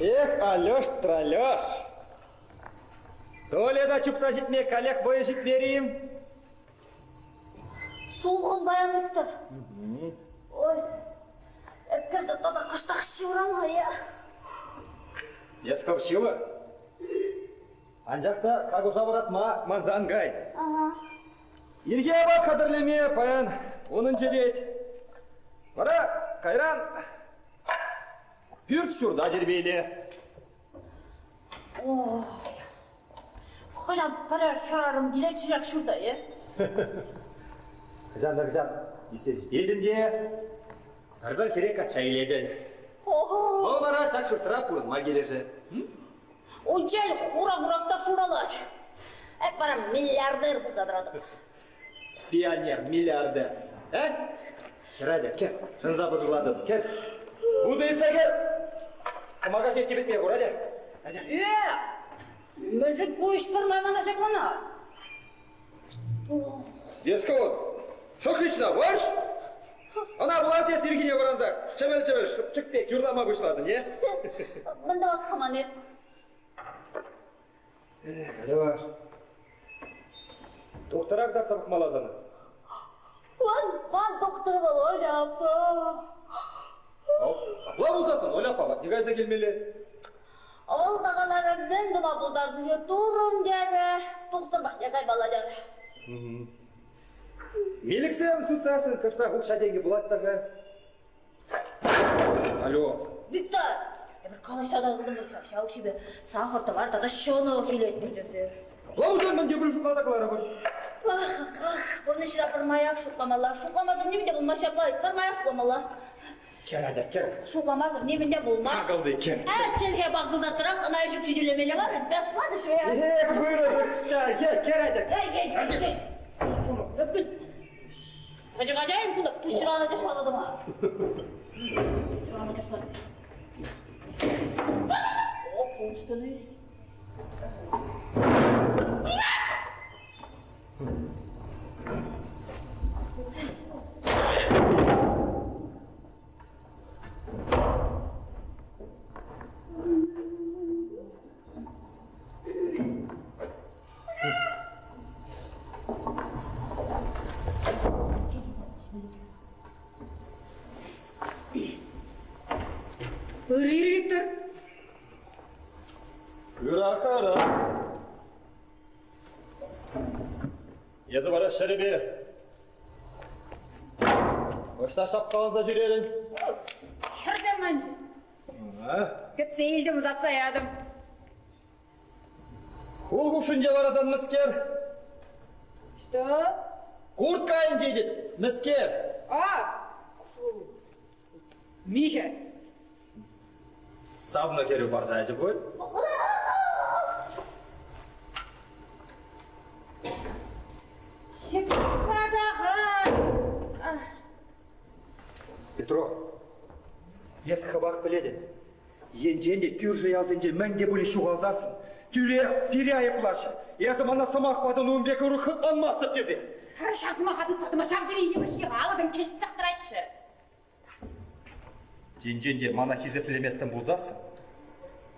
Эх, Алеш, тралеш! Толя та чупса ҫитме каллех вӑйӑ ҫитмерӗ-им? Сулхӑн паян Виктор. Ой, эп кӗрсе тата кӑштах ҫывӑрам-ха, Эс хӑв ҫывӑр. Анчах та какуша вӑратма манса ан кай. Ага. Ирхи апат хатӗрлеме паян унӑн черет. Вара кайран пӳрт-ҫурта тирпейле. Ой, хӑҫан пӗрер хӗрарӑм килет-ши ҫак ҫурта, е? Хӑҫан та хӑҫан ӳссе ҫитетӗн те пӗр-пӗр хӗре качча илетӗн. Вӑл вара ҫак ҫуртра пурӑнма килӗшӗ. Унччен хура курак та шуралать. Эп вара миллиардер пулса тӑратӑп. Пионер, миллиардер. Э? Хӗр кӗр, шӑнса пӑсӑлатӑн, кӗр. Вутӑ йӑтса кӗр. Кӑмака ҫине типӗтме пур, атя. Атя. Э! Мӗншӗн ку ӗҫ пӗрмай мана ҫакланать? Дескать, шӑхлична вӑрҫ! Ӑна пулать эс ирхине вӑранса чӗвӗл-чӗвӗл шӑпчӑк пек юрлама пуҫлатӑн, е? Мӗн тӑвас-ха ман эп? Эх, Леш, тухтӑра кӑтартса пӑхмалла сана. Ман, ман тухтӑр вӑл, Оля аппа. Апла пулсассӑн Оля аппа патне кайса килмелле. Вӑл каларӗ, мӗн тума пултарнине турӑм терӗ, тухтӑр патне каймалла терӗ. Милӗксем сутсассӑн кӑштах укҫа-тенкӗ пулать та-ха. Алло. Виктор, эпир калаҫса татӑлтӑмӑр ҫав укҫипе сахӑр, тӑвар тата ҫӑнӑх илетпӗр тесе. Апла пулсан мӗн те пулин шутласа кӑларӑпӑр. Ах, ах, пурнӑҫра пӗрмаях шутламалла. Шутламасӑр нимӗн те пулмасть ҫапла, пӗрмаях шутламалла. Кӗр, атя, кӗр. Шутламасӑр нимӗн те пулмасть. Пакӑлти, кӗр. Ә, чӗлхе пакӑлтаттӑрах, ӑна ӗҫ укҫи тӳлемелле мар, бесплатно ҫве. Эх, вырӑс укҫа, кӗр, атя. Эй, эй, эй, эй. Пӗчӗк ача-им кунта пуҫран ачашланӑ тӑма. Пуҫран ачашланӑ. О, пуҫтӑнӑҫ. Ырӑ ир, Виктор. Ырах, ырах. Эсӗ вара ҫӗрӗпе ӑҫта шапкаланса ҫӳрерӗн? Хӗрсем манчӗ. Кӗтсе илтӗм, ӑсатса ятӑм. Хул хушшинче вара сан мӗскер? Что? Куртка айӗнче тет, мӗскер? А, михӗ. Савнӑ хӗрӳ парса ячӗ пуль? Петро, эс хӑвах пӗлетӗн. Енчен те кӳршӗ ялсенче мӗн те пулин ҫухалсассӑн, тӳрех пире айӑплаҫҫӗ. Эсӗ мана сӑмах патӑн ун пек ырӑ хӑтланмастӑп тесе. Ҫав сӑмаха тытса тӑма ҫав тери йывӑр-ҫке-ха, алӑсем кӗҫӗтсех тӑраҫҫӗ. Енчен те мана хисеплеместӗн пулсассӑн,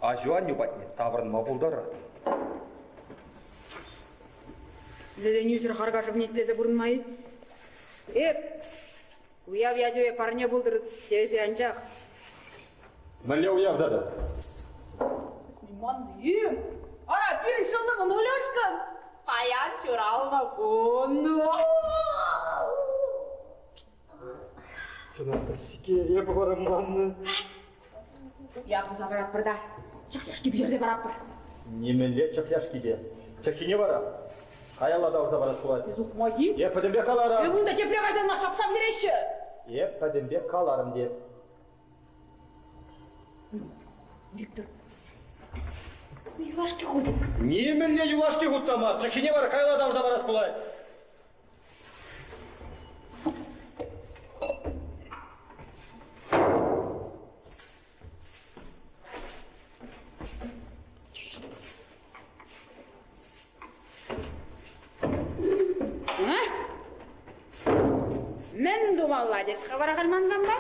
аҫу-аннӳ патне таврӑнма пултаратӑн. Вӗсен ӳсӗр харкашӑвне итлесе пурӑнма-и? Эп уяв ячӗпе парне пултӑр тесе анчах. Мӗнле уяв тата? Манни? Ара, пирӗн шӑллӑмӑн Алешкӑн паян ҫуралнӑ кун. Чӑнах та-ҫке, эпӗ вара маннӑ. Уяв туса паратпӑр та чӑх яшки пӗҫерсе паратпӑр. Нимӗнле чӑх яшки те. Чӑххине вара каялла тавӑрса парас пулать. Эс ухмахи? Эп пӗтӗмпех каларӑм. Эп унта тепре кайсан ма шапса вӗлереҫҫӗ. Эп пӗтӗмпех каларӑм те. Виктор, юлашки хут. Нимӗнле юлашки хут та мар. Чӑххине вара каялла тавӑрса парас пулать. Мӗн тумалла тет хӑвӑра халь мансанпа?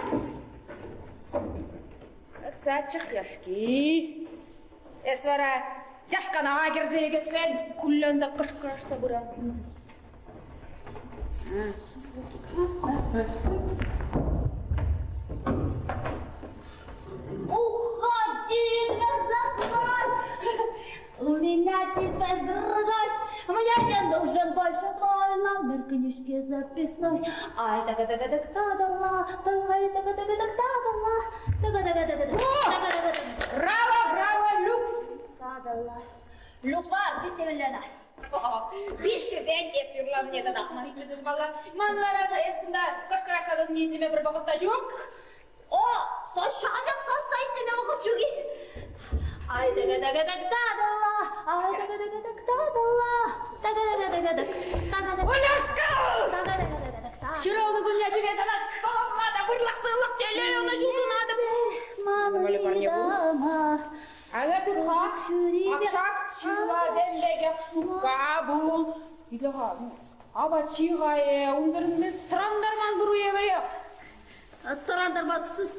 Чӑх яшки. Эс вара яшкана кӗрсе ӳкесрен куллянса кӑшкӑрашса пыран. Уходи, мерзавец! У меня теперь другой, мне не нужен больше твой номер книжки записной. Ай, так так так та да ла, ай так так так та да ла, так так так так Браво, браво, люкс! та да ла. Люкс бар, без темеллена. Бис тесен эс юрланине татах ман итлесе тухмалла. Ман вара эс кунта кӑшкӑрашса тӑнине итлеме пӗр вӑхӑт та ҫук. О, сос шамек сос сайттеме вӑхӑт ҫук-и? Ай, так так так та да ла, ай, так так так та да ла, так так так так та да да. Оляшка! Та-да-да-да-да-да. Ҫуралнӑ кун ячӗпе сана саламлатӑп, ырлӑх-сывлӑх, телей, ӑнӑҫу сунатӑп. Мамы дома. Ага, тытха, акшак, ҫырласем пекех шупка пул. Иле-ха, апат ҫи-ха е, унсӑрӑн тӑрантарман пур евӗрех. Тӑрантармассыз.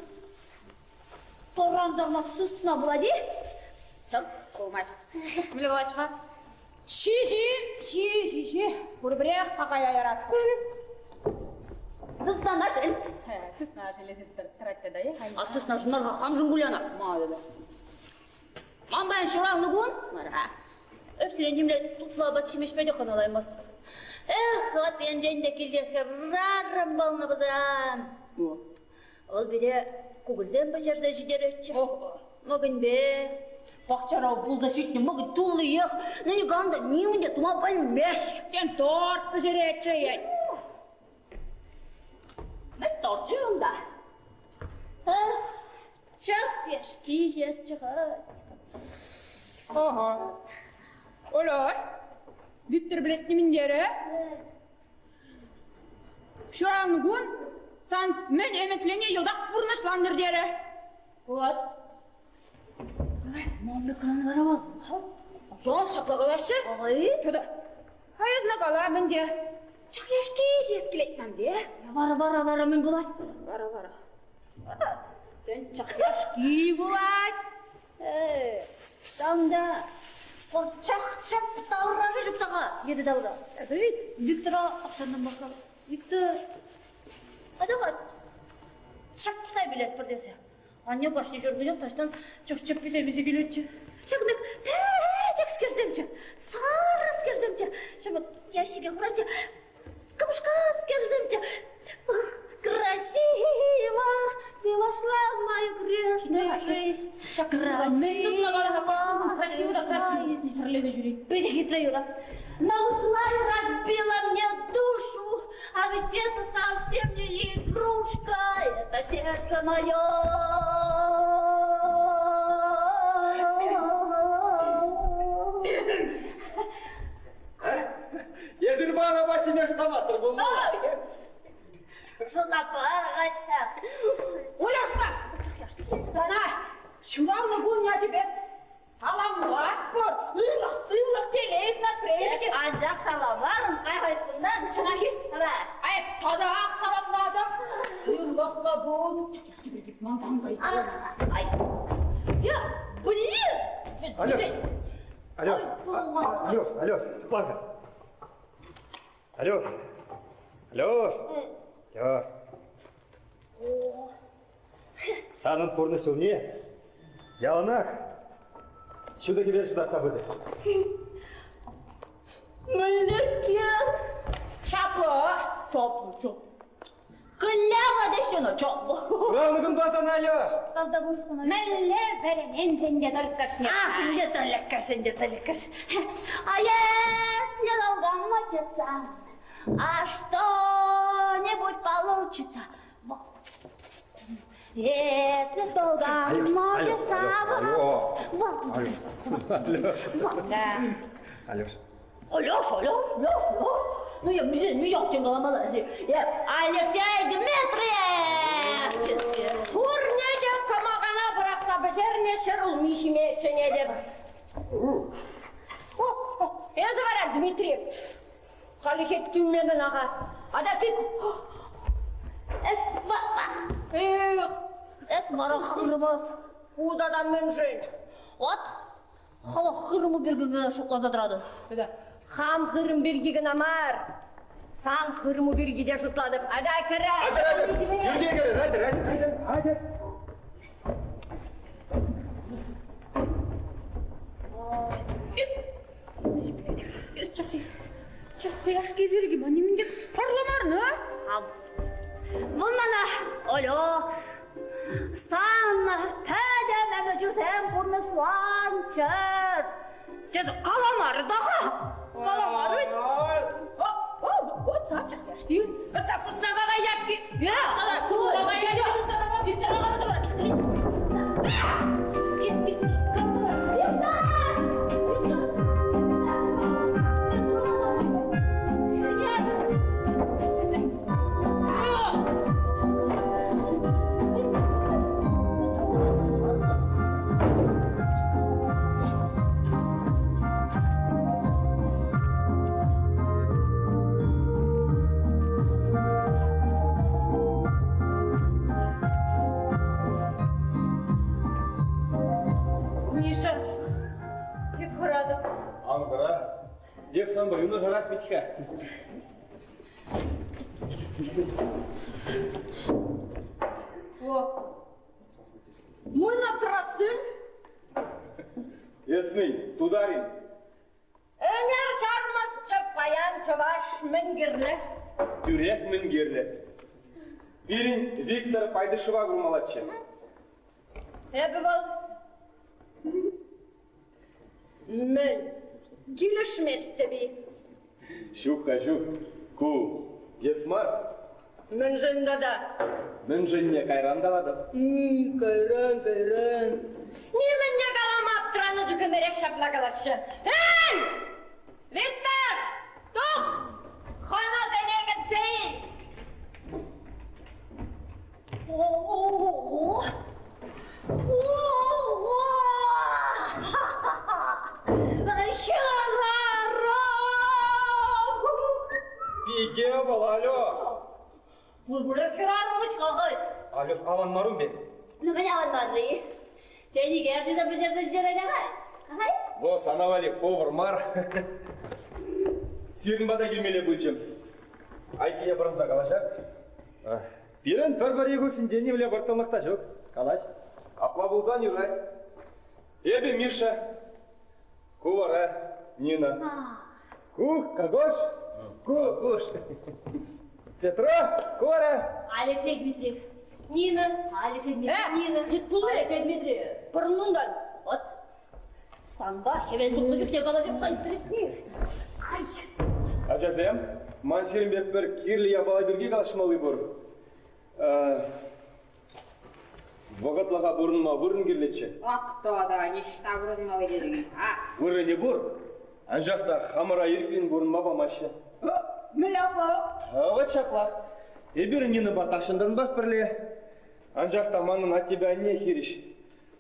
Тӑрантармассызна пулать-и? Ҫук, пулмасть. Мӗнле калать-ха? Ҫи-ҫи, ҫи-ҫи-ҫи, пурпӗрех какая яратпӑр. Сысна шел. Сысна шеллесе тӑрать тата, е? А сысна шунарха хамшӑн кулянать. Ма тата. Ман паян ҫуралнӑ кун. Вара. Эп сире нимле тутлӑ апат-ҫимӗҫпе те хӑналаймастӑп. Эх, ват енчен те килте хӗрарӑм пулнӑ пулсан. Вӑл пире кукӑльсем пӗҫерсе ҫитеретчӗ. Мӑкӑньпе пахчара пулса ҫитнӗ мӑкӑнь туллиех. Ну никам та нимӗн те тума пӗлмест. Тен, торт пӗҫеретчӗ е? Мӗн торчӗ унта? Эх, чӑх яшки ҫиес чӑхать. Ага. Олеш, Виктор билет нимӗн терӗ? Ҫуралнӑ кун сан мӗн ӗмӗтленни йӑлтах пурнӑҫлантӑр терӗ. Пулать. Ман каланӑ вара вӑл. Сон ҫапла калаҫҫӗ. Ай, Тата хайӑсна кала мӗн те. Чӑх яшки ҫиес килет ман те. Вара, вара, вара мӗн пулать? Вара, вара. Тен, чӑх яшки пулать. Там да чак-чак таврашӗ чупса-ха, йӗпе тавра. Виктора акшаннан башла. Виктор, атя-ха, чапса билетпӗр тесе. Анне кашни ҫуркуннех таҫтан чӑх-чӗп висе-висе килетчӗ. Ҫакӑн пек пӗчӗкскерсемччӗ, сарӑскерсемччӗ, ҫамрӑк ящике хуратчӗ, кӑпӑшкаскерсемччӗ. Красиво ты вошла в мою грешную жизнь. Красиво, красиво да красиво. Сӗрлесе ҫӳрет. Питӗ хитре юрӑ. Но ушла и разбила мне душу, а ведь это совсем не игрушка, это сердце мое. Эсир ман апат ҫиме шутламастӑр пулмалла. Шутлапа-ха. Оляшка, сана ҫуралнӑ кун ячӗпе саламлатпӑр. Ырлӑх-сывлӑх, телей сунатпӑр. Анчах саламларӑн, кай-хай кунтан. Чӑнах-и? Давай. Ай, татах саламлатӑп. Сывлӑхлӑ пул. Ман сан кай. Ай, я, блин! Алеш, Алеш, Алеш, Алеш, ладно. Алеш, Алеш, Алеш. Санӑн пурнӑҫ ҫулне яланах ҫутӑ хӗвел ҫутатса пытӑр. Мӗнлескер? Чаплӑ. Чаплӑ, чаплӑ. Клява теҫҫӗ, чаплӑ. Ҫуралнӑ кунпа сана, Алеш! Правда пулсан. Мӗнле вӗренен те тӑлкӑшне. Ах, не толикаш, не толикаш. А если долго мучиться, а что-нибудь получится? Если долго Алеш, мучиться, Алеш, вот, вот, Да. Алеш. Алеш, Алеш, Алеш, Алеш. Ну я не жак каламалла. Я Алексей Дмитриев! Пурне те кӑмакана пӑрахса пӗҫернӗ ҫӗр улми ҫиме чӗнетӗп. Эсӗ вара, Дмитриев, халӗхе тӳмме кӑна-ха. Ата тыт. Эс, Эх, эс вара хырмас. Ку тата мӗншӗн? От, хӑв хырӑму пирки кӑна шутласа тӑратӑн. Тата хам хырӑм пирки кӑна мар, сан хырӑму пирки те шутлатӑп. Ата кӗрӗр! Атьӑр, атьӑр! Пӳрте кӗрӗр, атьӑр, атьӑр, атьӑр, атьӑр! Чӑх яшки пирки ма нимӗн те шарламарнӑ, а? Вӑл мана, Олё, сан пӗтӗм ӗмӗтӳсем пурнӑҫланччӑр тесе каламарӗ та-ха. Каламарӗ вӗт. Вот сан чӑх яшки. Вот сан сысна какай яшки. Я, Миша, эп хӑратӑп. Ан хӑра. Эп санпа юнашарах вӗт-ха. О, мы на трасын? Эс мӗн, тутарин? Ӗнер ҫармӑсчӗ, паян чӑваш мӗн кирлӗ? Тӳрех мӗн кирлӗ? Пирӗн Виктор Пайдышева курмаллаччӗ. Эпӗ вӑл мӗн, килӗшместӗп-и? Ҫук-ха, ҫук. Ку эс мар. Мӗншӗн тата? Мӗншӗнне кайран калатӑп. Кайран, кайран. Нимӗн те калама аптранӑ чухнерех ҫапла калаҫҫӗ. Эй! Виктор! Тух! Хӑнасене кӗтсе ил! Ого! Ого! Хӗрарӑм! Пике вӑл, алло! Пурпӗрех хӗрарӑм вӗт-ха хӑй. Алеш, аван мар ун пек. Ну, мӗн аван марри? Тенике ачасем пӗҫерсе ҫитерет ахаль. Ахаль? Во, сана валли повар мар. Сирӗн пата килмелле пулчӗ. Айккине пӑрӑнса калаҫар. Пирӗн пӗр-пӗри хушшинче нимле вӑрттӑнлӑх та ҫук. Калаҫ. Апла пулсан юрать. Эпӗ Миша. Ку вара Нина. Ку Кагош, ку Куш. Петро, ку вара Алексей Дмитриев. Нина. Алексей Дмитриев. Нина. Ит пулни. Алексей Дмитриев. Пӑрӑнунтан. Вот. Санпа хӗвел тухнӑ чухне калаҫӑп Ай. Ачасем, ман сирӗнпе пӗр кирлӗ япала пирки калаҫмалли пур. Вӑхӑтлӑха пурӑнма вырӑн кирлӗччӗ. Ак тата ниҫта пурӑнмалли тетӗн. Вырӑнӗ пур, анчах та хамӑра ирӗклӗн пурӑнма памаҫҫӗ. Мӗнле апла? Вот ҫапла. Эпир Нинӑпа тахҫантанпах пӗрле. Анчах та манӑн аттепе анне хирӗҫ.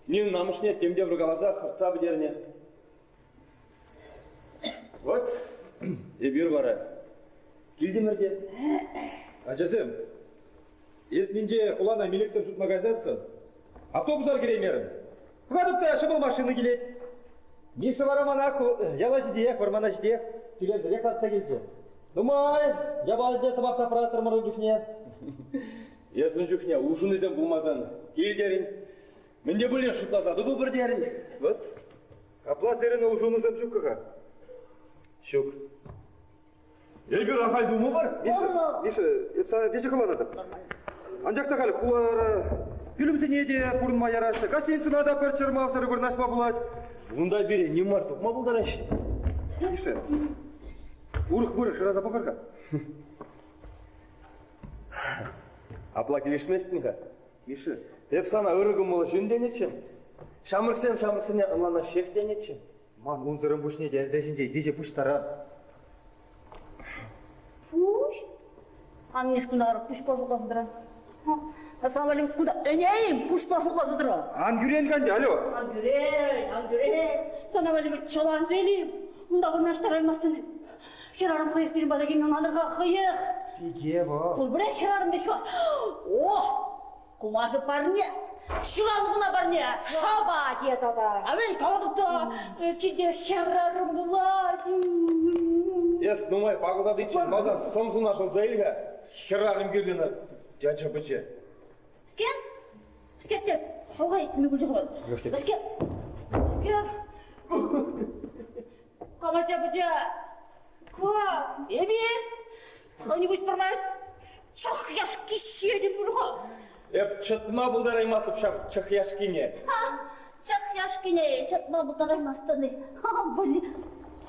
Нинӑн амӑшне тем те пӗр каласа хӑртса пӗтернӗ. Вот эпир вара килтӗмӗр те. Ачасем, иртнинче хулана милӗксем сутма кайсассӑн автобуса кӗреймерӗм. Пӑхатӑп та ҫӑмӑл машина килет. Миша вара мана яла ҫитиех, вӑрмана ҫитиех тӳлевсӗрех лартса килчӗ. Нумай япала те сӑмах тапратрӑмӑр ун чухне. Эс ун чухне улшӑнусем пулмасан кил терӗн. Мӗн те пулин шутласа тупӑпӑр терӗн. Вот. Апла сирӗн улшӑнусем ҫук-ха. Ҫук. Эпир ахаль тумӑпӑр. Миша, Миша, эп сана веҫех ӑнланатӑп. Анчах та халь хулара пӳлӗмсене те пурӑнма яраҫҫӗ, гостиницӑна та пӗр чӑрмавсӑр вырнаҫма пулать. Унта пире ним мар тупма пултараҫҫӗ. Миша, урӑх вырӑн шыраса пӑхӑр-ха. Апла килӗшместӗн-ха. Миша, Эп сана ырӑ кӑмӑллӑ ҫын тенӗччӗ. Ҫамрӑксем ҫамрӑксене ӑнланаҫҫех тенӗччӗ. Ман унсӑрӑн пуҫне те ӗнсе ҫинче виҫӗ пуҫ таран. Пуҫ? Аннеш кунта пуҫпа шутласа тӑран. Сан валли кунта ӗнейм пуҫпа шутласа тӑран. Ан кӳрен канте, алло. Ан кӳрен, ан кӳрен. Сана валли чӑлан желим. Унта вырнаҫтараймастӑн. Хӗрарӑм хӑех пирӗн пата килнӗ мантӑр-ха хӑех. Пике вӑл. Пурпӗрех хӗрарӑм вӗт-ха. О, кумашӗ парне. Ҫуралнӑ куна парне. Шапа те тата. А мен калатӑп та, килте хӗрарӑм пулать. Эс нумай пакӑлтатиччен малтан сӑмсуна шӑлса ил-ха. Хӗрарӑм кирлӗ ача-пӑча. Скер? Скер те, халай мөгілжі қылады. Скер? Скер? Кам ача-пӑча? Ка, эпир? Кто-нибудь пырмай чӑх яшки ҫиетӗн пуль-ха. Эп чӑтма пултараймастӑп ҫав чӑх яшкине. Чӑх яшкине чӑтма пултараймастӑн-и? Блин,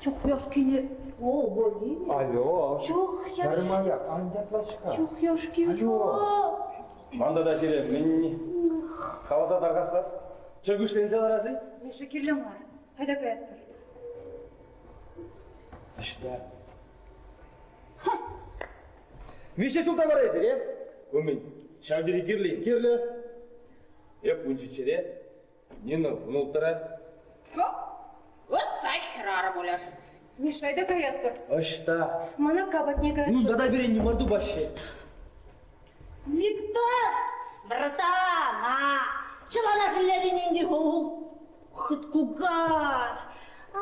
чӑх яшкине. О, блин. Алло. Чӑх яшки. Пӗрмаях ан ятлаҫ-ха. Чӑх яшки. Алло. Ман тата сире мӗн каласа тархаслас? Чӗркуҫленсе ларас-и? Миша кирлӗ мар. Айта каятпӑр. Ӑҫта? Миҫе ҫулта вара эсир, э? Умӗн ҫав тери кирлӗ. Кирлӗ. Эп 17-ре, Нина 16-ра. Вот цай хӗрарӑм Оляш. Миша, айта каятпӑр. Ӑҫта? Мана патне каятпӑр. Ну, тата пире не мар тупаҫҫӗ. Виктор! Братан, а! Чӑлана шӗллерен ӗнтӗ вӑл. Хыт кукар. А,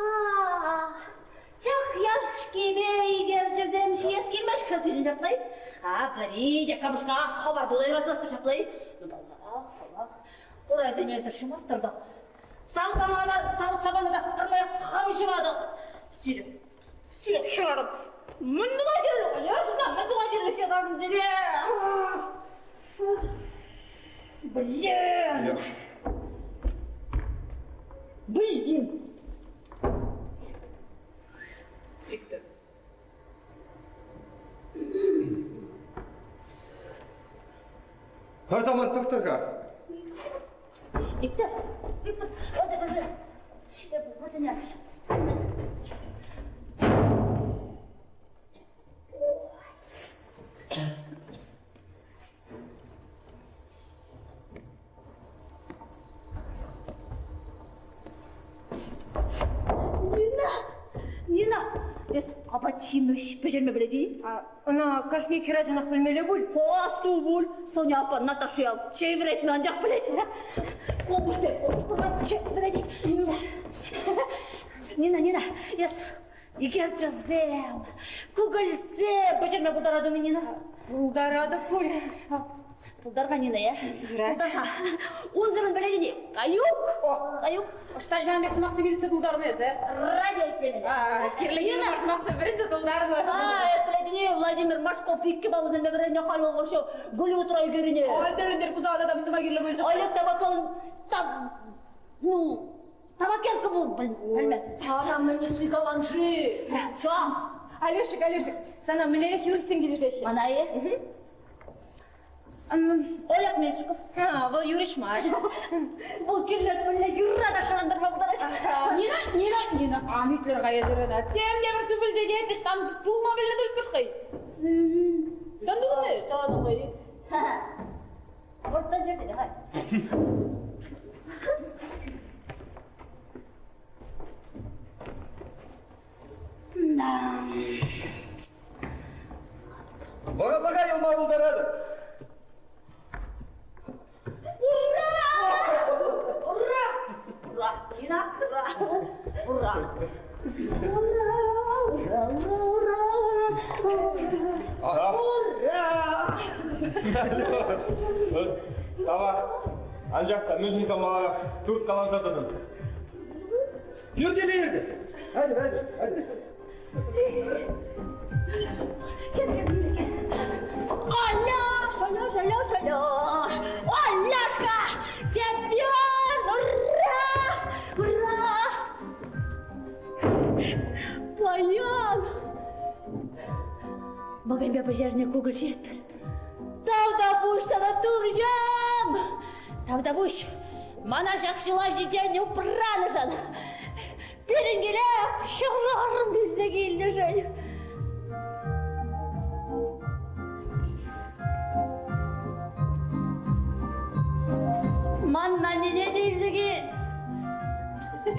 чӑх яшкипе икерчӗсем ҫиес килмест-ха сирӗн ҫапла-и? А, пӗри те кӑпӑшка хӑватлӑ юратмастӑр ҫапла-и? Ну, паллах, паллах. Урайсене эсир ҫумастӑр та. Савӑт-сапана та пӗрмаях хам ҫӑватӑп. Сире, сире хӗрарӑм. Мӗн тума кирлӗ, конечно, мӗн тума кирлӗ хӗрарӑмсене? Блин! Блин! Виктор. Пӗр самант тӑхтӑр-ха. Виктор, Виктор, вот это же. Вот она. Нина, Нина, эс апат-ҫимӗҫ пӗҫерме пӗлет-и? Ӑна кашни хӗрачанах пӗлмелле пуль. Асту пуль, Соня аппа Наташа чей вӗретнӗ, анчах пӗлет. Ковуш пек, ковуш пырма чей вӗретет. Нина, Нина, эс икерчӗсем, кукӑльсем пӗҫерме пултаратӑн-и, Нина? Пултаратӑп пуль. Пултар-ха, Нина, э? Юрать. Пултар-ха. Унсӑрӑн пӗлетӗн-и? Аюк! Аюк! Ӑҫтан ҫавӑн пек сӑмахсем илтсе тултарнӑ эсӗ? Радио итлемен. Кирлӗ Нина! мар сӑмахсем вӗренсе тултарнӑ. А, эс пӗлетӗн-и, Владимир Машков иккӗ паллӑсемпе вӗреннӗ халь вӑл ҫав Голливудра ӳкерӗнет. Альтер пусала та тума кирлӗ пулчӗ. Олег Табаков там, ну, табакерка был, пӗлмест. Ана мӗн каланши? Шах! Алешик, Алешик, сана мӗнлерех юрӑсем килӗшеҫҫӗ? Мана-и? Олег Меньшиков. А, вӑл юрӑҫ мар. Вӑл кирлӗ мӗнле юрра та шӑрантарма пултарать. Нина, Нина, Нина, ан итлӗр-ха эсир ӑна. Тем те пӗр сӳпӗлтетет, ӑҫтан пулма пӗлнӗ тульккӑш хӑй. Ӑҫтан тупӑннӑ? Ӑҫтан хӑй? Вӑрттӑн ҫӗртен, Да. Вӑхӑтлӑха юлма пултаратӑп. Ура! Ура! Ура! Нина, ура! Ура! Ура! Ура! Ура! Ага. Ура! Тавах. Анчах та мӗншӗн-ха маларах турткаланса тӑтӑн? Пӳртелле иртӗр. Атьӑр, атьӑр, атьӑр. Аляш, Аляш, Аляш, Аляш! Аляшка! Чемпион! Ура! Ура! Паян! Мӑкӑньпе пӗҫернӗ кукӑль ҫиетпӗр. Тавтапуҫ сана, Турӑҫӑм! Тавтапуҫ! Мана ҫак ҫула ҫинчен упранӑшӑн! Пирӗн киле хӗрарӑм илсе килнӗшӗн! Ман аннене те илсе кил!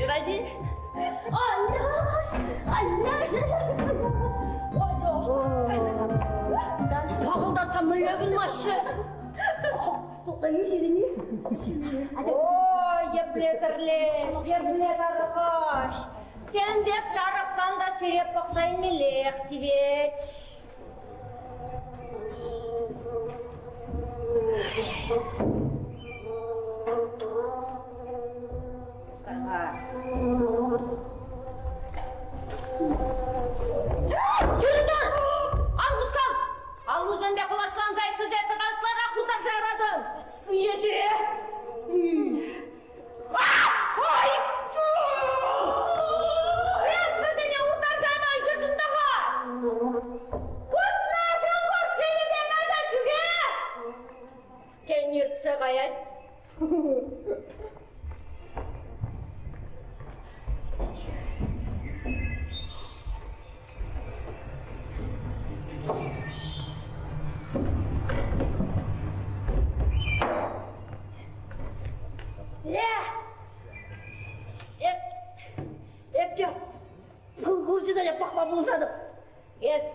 Юрать-и? Аляш! Аляш! Аляш! Пакӑлтатса мӗнле кулмаҫҫӗ? Тутлӑ ҫирӗн-и? Ой, епле сӗрлеш, епле тарӑхаҫ. Тем пек тарӑхсан та сире пӑхса илмеллех тивет. Тӳрӗ тӑр! Ан хускал! Аллусемпе хӑлаҫланса ӗҫлесе тата ытларах хуртарса яратӑн! Съезже! Ой! Эс вӗсене уртарса яма ӗлкӗртӗн та-ха! Кутна ҫӑлкуҫ шывӗпе кайса чӳхе! Тен, иртсе каять. Эп, эп те пыл хурчӗсене пӑхма пулӑшатӑп. Эс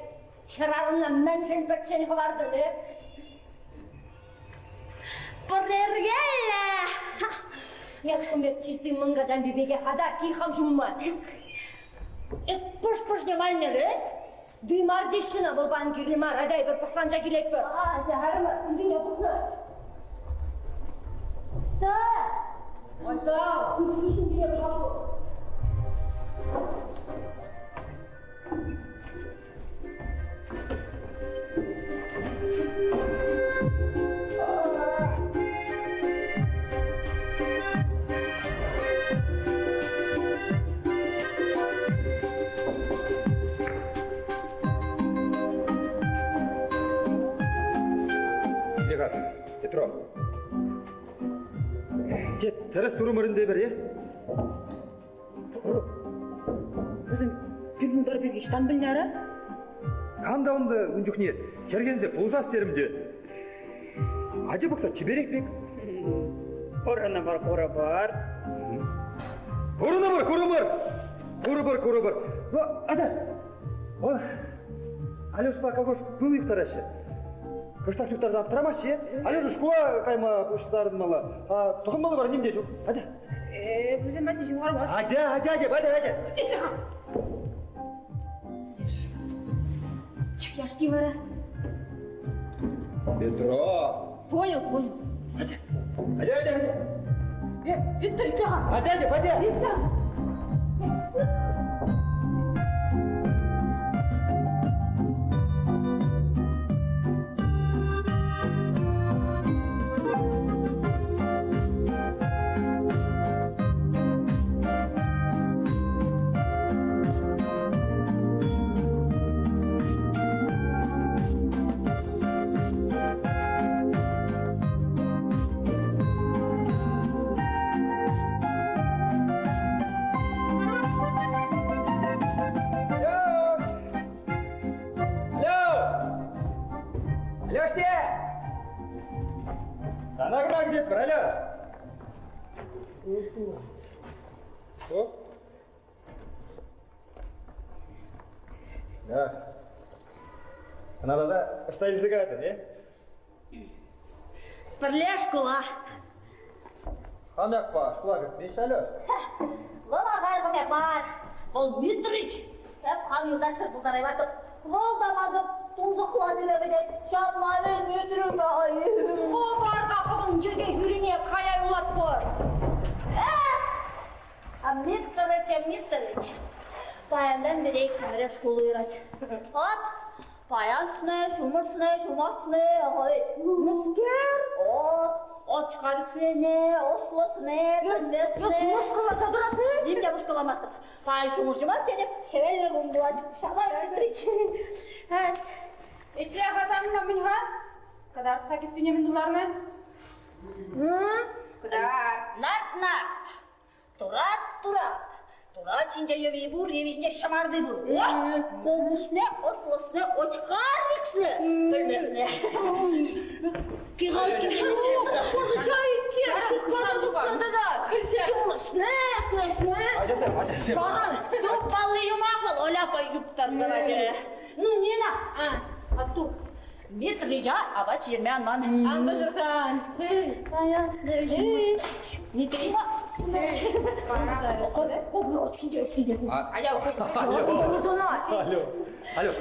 хӗрарӑмна мӗншӗн пӗччен хӑвартӑн, э? Пӗрергеллӗ! Эс кун пек чисти мӑнкатампи пекех ата кихам ҫумма. Эс пӑш-пӑшне маймерӗ? Дымар теҫҫӗ вӑл пан кирлӗ мар, ата эпир пӑхсанча килетпӗр. А, Арӑмӗ кунтине пӑхнӑ. Что? Айта, курки ҫинче пӑхатпӑр. Иде-ха, Петро. Те тӗрӗс турӑмӑр ӗнтӗ эпир, е? Вӗсем пирӗн утар пирки ӑҫтан пӗлнӗ ара? Хам та унта ун чухне хӗрхенсе пулӑшас терӗм те. Ача пӑхса чиперех пек. Пурӑнӑпӑр, курӑпӑр. Пурӑнӑпӑр, курӑпӑр. Курӑпӑр, курӑпӑр. Ну, ата, он Алешпа Кокош пыл юхтараҫҫӗ. Кӑштах юхтарса аптӑрамаҫҫӗ. Алеша шкула кайма пуҫтарӑнмалла. А тӑхӑнмалли вара ним те ҫук. Атя. Вӗсем патне ҫывхармасть. Атя, атя, атя, атя, атя. Яшки вара. Петро. Понял, понял. Атя, атя, атя. Виктор, итле-ха. Атя, атя, атя. Виктор! Алеш! Алеш! Алеш те! Сана кӑна кӗтетпӗр, Алеш! О? Да. Ӑна тата ӑҫта илсе каятӑн, э? Пӗрле шкула. Хомякпа шкула кӗртмеҫҫӗ, Алеш. Вӑл ахаль хомяк мар. Вӑл Митрич. Эп хам юлташсӑр пултараймастӑп. Вӑл та мансӑр тунсӑхланипе пӗтет. Ҫапла вӗт, Митрюка. Хӑвар-ха хӑвӑн йӗке хӳрине кая юлатпӑр. Эх! А Митрич, Митрич. Паянтан пире иксӗмӗре шкул уйӑрать. От, паян сне, ҫумӑр сне, ҫумас сне, ой. Мӗскер? От, очкариксене, ӑслӑсне, пӗлмесне. Эс мӑшкӑлласа тӑратни? Ним те мӑшкӑлламастӑп. Паян ҫумӑр ҫумасть тетӗп, хӗвеллӗ кун пулать. Ҫапла, Митрич. Итле-ха санӑн мӗн-ха? Кӑтарт-ха кӗсйӳне мӗн тултарнӑ? Кӑтарт. Нарт-нарт. Турат, турат. Турат ҫинче йӑви пур, йӑви ҫинче ҫӑмарти пур. О! Кокусне, ӑслӑсне, очкариксне пӗлмесне. Пурнӑҫа иккен, шутласа тупнӑ тата. Ҫумӑсне, сне. Ачасем, ачасем. Тупмалли юмах вӑл, Оляпа юптарса пачӗ. Ну, Нина, а, атту. Дмитрича апат ҫитерме ан ман. Ан пӑшӑрхан. Дмитрий. Алло. Алло.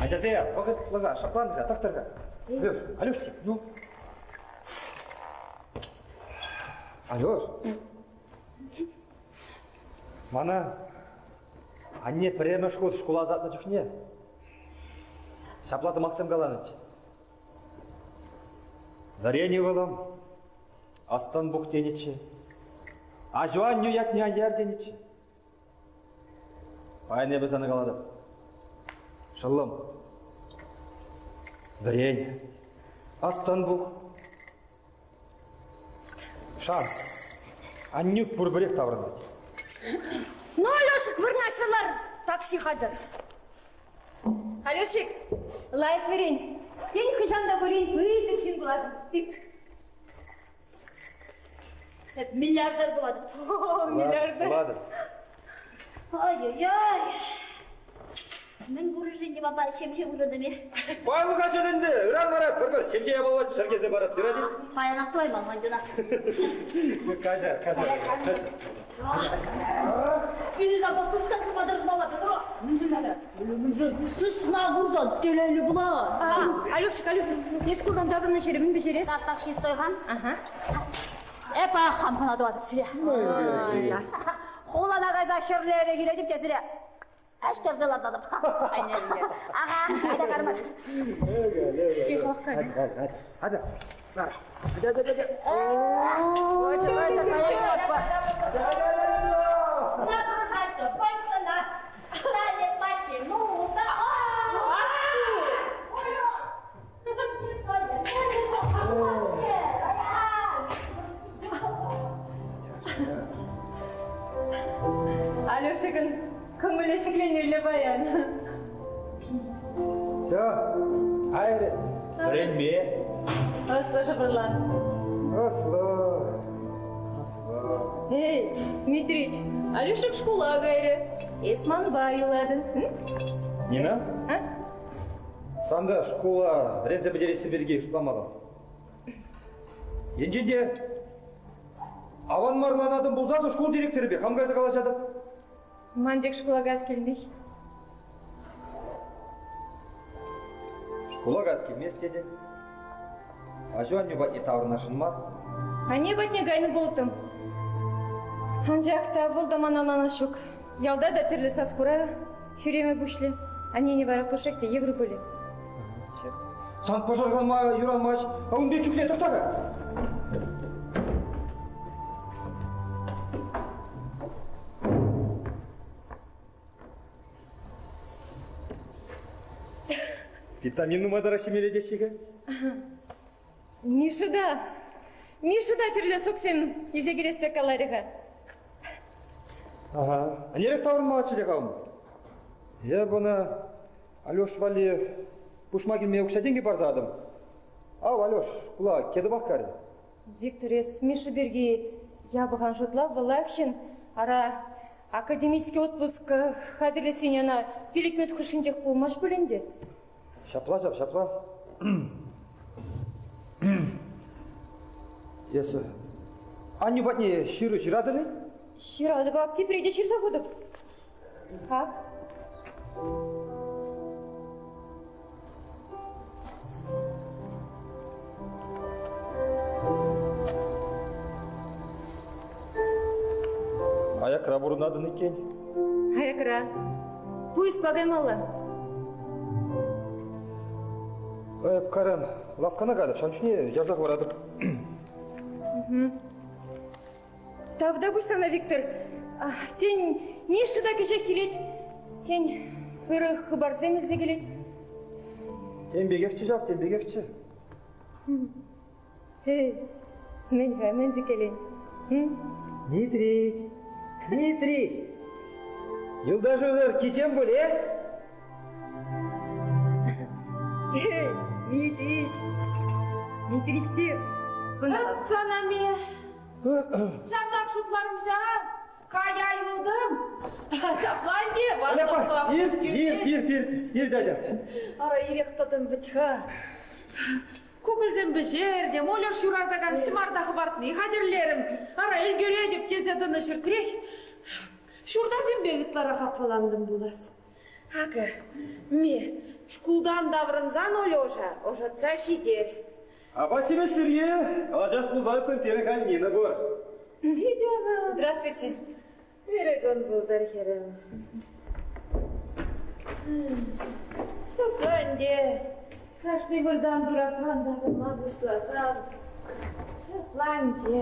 Ачасем, вӑхӑтлӑха шӑплан-ха, тӑхтӑр-ха. Алеш, Алешки, ну. Алеш. Мана анне пӗрремӗш хут шкула ӑсатнӑ чухне ҫапла сӑмахсем каланӑччӗ. Вӗрен, ывӑлӑм, ӑс-тӑн пух тенӗччӗ. Аҫу-аннӳ ятне ан яр тенӗччӗ. Паян эпӗ сана калатӑп. Шӑллӑм, вӗрен, ӑс-тӑн пух. Шан, аннӳ пурпӗрех таврӑнать. Ну, Алешик, вырнаҫса лар, такси хатӗр. Алешик, лайӑх вӗрен. Тен, хӑҫан та пулин пысӑк ҫын пулатӑн. Тыт. Миллиардер пулатӑп. Миллиардер. Пулатӑп. Ай-яй-яй. Мӗн курӑшӗн те папа ҫемҫе вырӑнӑм-и? Пайлӑха чӗн ӗнтӗ. Ыран вара пӗр-пӗр ҫемҫе япала чӗркесе парап, юрать-и? Паянах тӑвайман ман Каҫар, каҫар. Пирӗн апа пыстан тума тӑрӑшмалла, Петро. Мӗншӗн тата? Мӗншӗн? Сысна курсан телейлӗ пулать. Алешик, Алешик, эс шкултан таврӑннӑ ҫӗре мӗн пӗҫерес? Такси стойхан. Ага. Эпӗ хам хӑна тӑватӑп сире. Хулана кайса хӗрлӗре килетӗп те сире ӗҫтерсе лартатӑп. Ага, атя карман. Атя, лар. Атя, атя, атя. Нагружайся больше нас. Стали почему-то. Алешикӑн кӑмӑлӗ ҫӗкленӳллӗ паян. Все, айры, вӗренме. Ӑслӑ шӑпӑрлан. Ӑслӑ, ӑслӑ. Эй, Дмитрич, Алешик шкула кайрӗ. Эс манпа юлатӑн. Нина? А? Сан та шкула вӗренсе пӗтересси пирки шутламалла. Енчен те аван марланатӑн пулсассӑн шкул директорӗпе хам кайса калаҫатӑп. Ман тек шкула каяс килмест. Шкула каяс килмест тетӗн. Аҫу-аннӳ патне таврӑнасшӑн мар. Анне патне кайнӑ пултӑм. Анчах та вӑл та мана ӑнланас ҫук. Ялта та тӗрлӗ сас-хура ҫӳреме пуҫлӗ. Аннене вара пушшех те йывӑр пулӗ. Сан пӑшӑрханма юрамасть. А ун пек чухне тӑхта-ха. Витамин нумай ҫимелле теҫҫӗ-ха. Миша та, Миша та тӗрлӗ соксем илсе килес пек каларӗ-ха. Ага. Ӗнерех таврӑнмаллаччӗ те-ха ун. Эп ӑна Алеш валли пушмак илме укҫа-тенкӗ парса атӑм. Ав, Алеш, шкула кетӑпах карӗ. Виктор, эс Миша пирки япӑх ан шутла, вӑл лайӑх ҫын. Ара, академический отпуск хатӗрлессине ӑна 5 минут хушшинчех пулмасть пуль ӗнтӗ. Ҫапла ҫав, ҫапла. Эсӗ аннӳ патне ҫыру ҫыратӑн-и? Ҫыратӑп, ак тепре те ҫырса хутӑп. Как? Аякра пурӑнатӑн иккен. Аякра. Пуйӑспа каймалла. Эп кайран лавккана кайрӑм, ҫавӑн чухне ярса хӑваратӑп. Тавтапуҫ сана, Виктор. Тен, Миша та кӗҫех килет. Тен, ырӑ хыпарсем илсе килет. Тем пекехчӗ ҫав, тем пекехчӗ. Эй, мӗн-ха, мӗн сиккелен? Дмитрич, Дмитрич, юлташусӑр кичем пуль, э? Эй, Дмитрич, Дмитрич те Ыйтсана-ми? Ҫантах шутларӑм ҫав. Кая юлтӑм. Ҫапла ӗнтӗ, ватлӑхса. Ирт, ирт, ирт, ирт, ирт, дядя. Ара, ирех тӑтӑм вӗт-ха. Кукӑльсем пӗҫертӗм, Олег юратакан ҫӑмарта хӑпартни хатӗрлерӗм. Ара, ӗлкӗретӗп тесе тӑнӑ ҫӗртрех ҫуртасемпе ытларах аппалантӑм пулас. Акӑ, ме, шкултан таврӑнсан Алеша ӑшӑтса ҫитер. Апат-ҫимӗҫ пирки калаҫас пулсассӑн пирӗн халь Нина пур. Здравствуйте. Ырӑ кун пултӑр, хӗрӗм. Ҫапла ӗнтӗ, кашни выртан туратран такӑнма пуҫласан, ҫапла ӗнтӗ.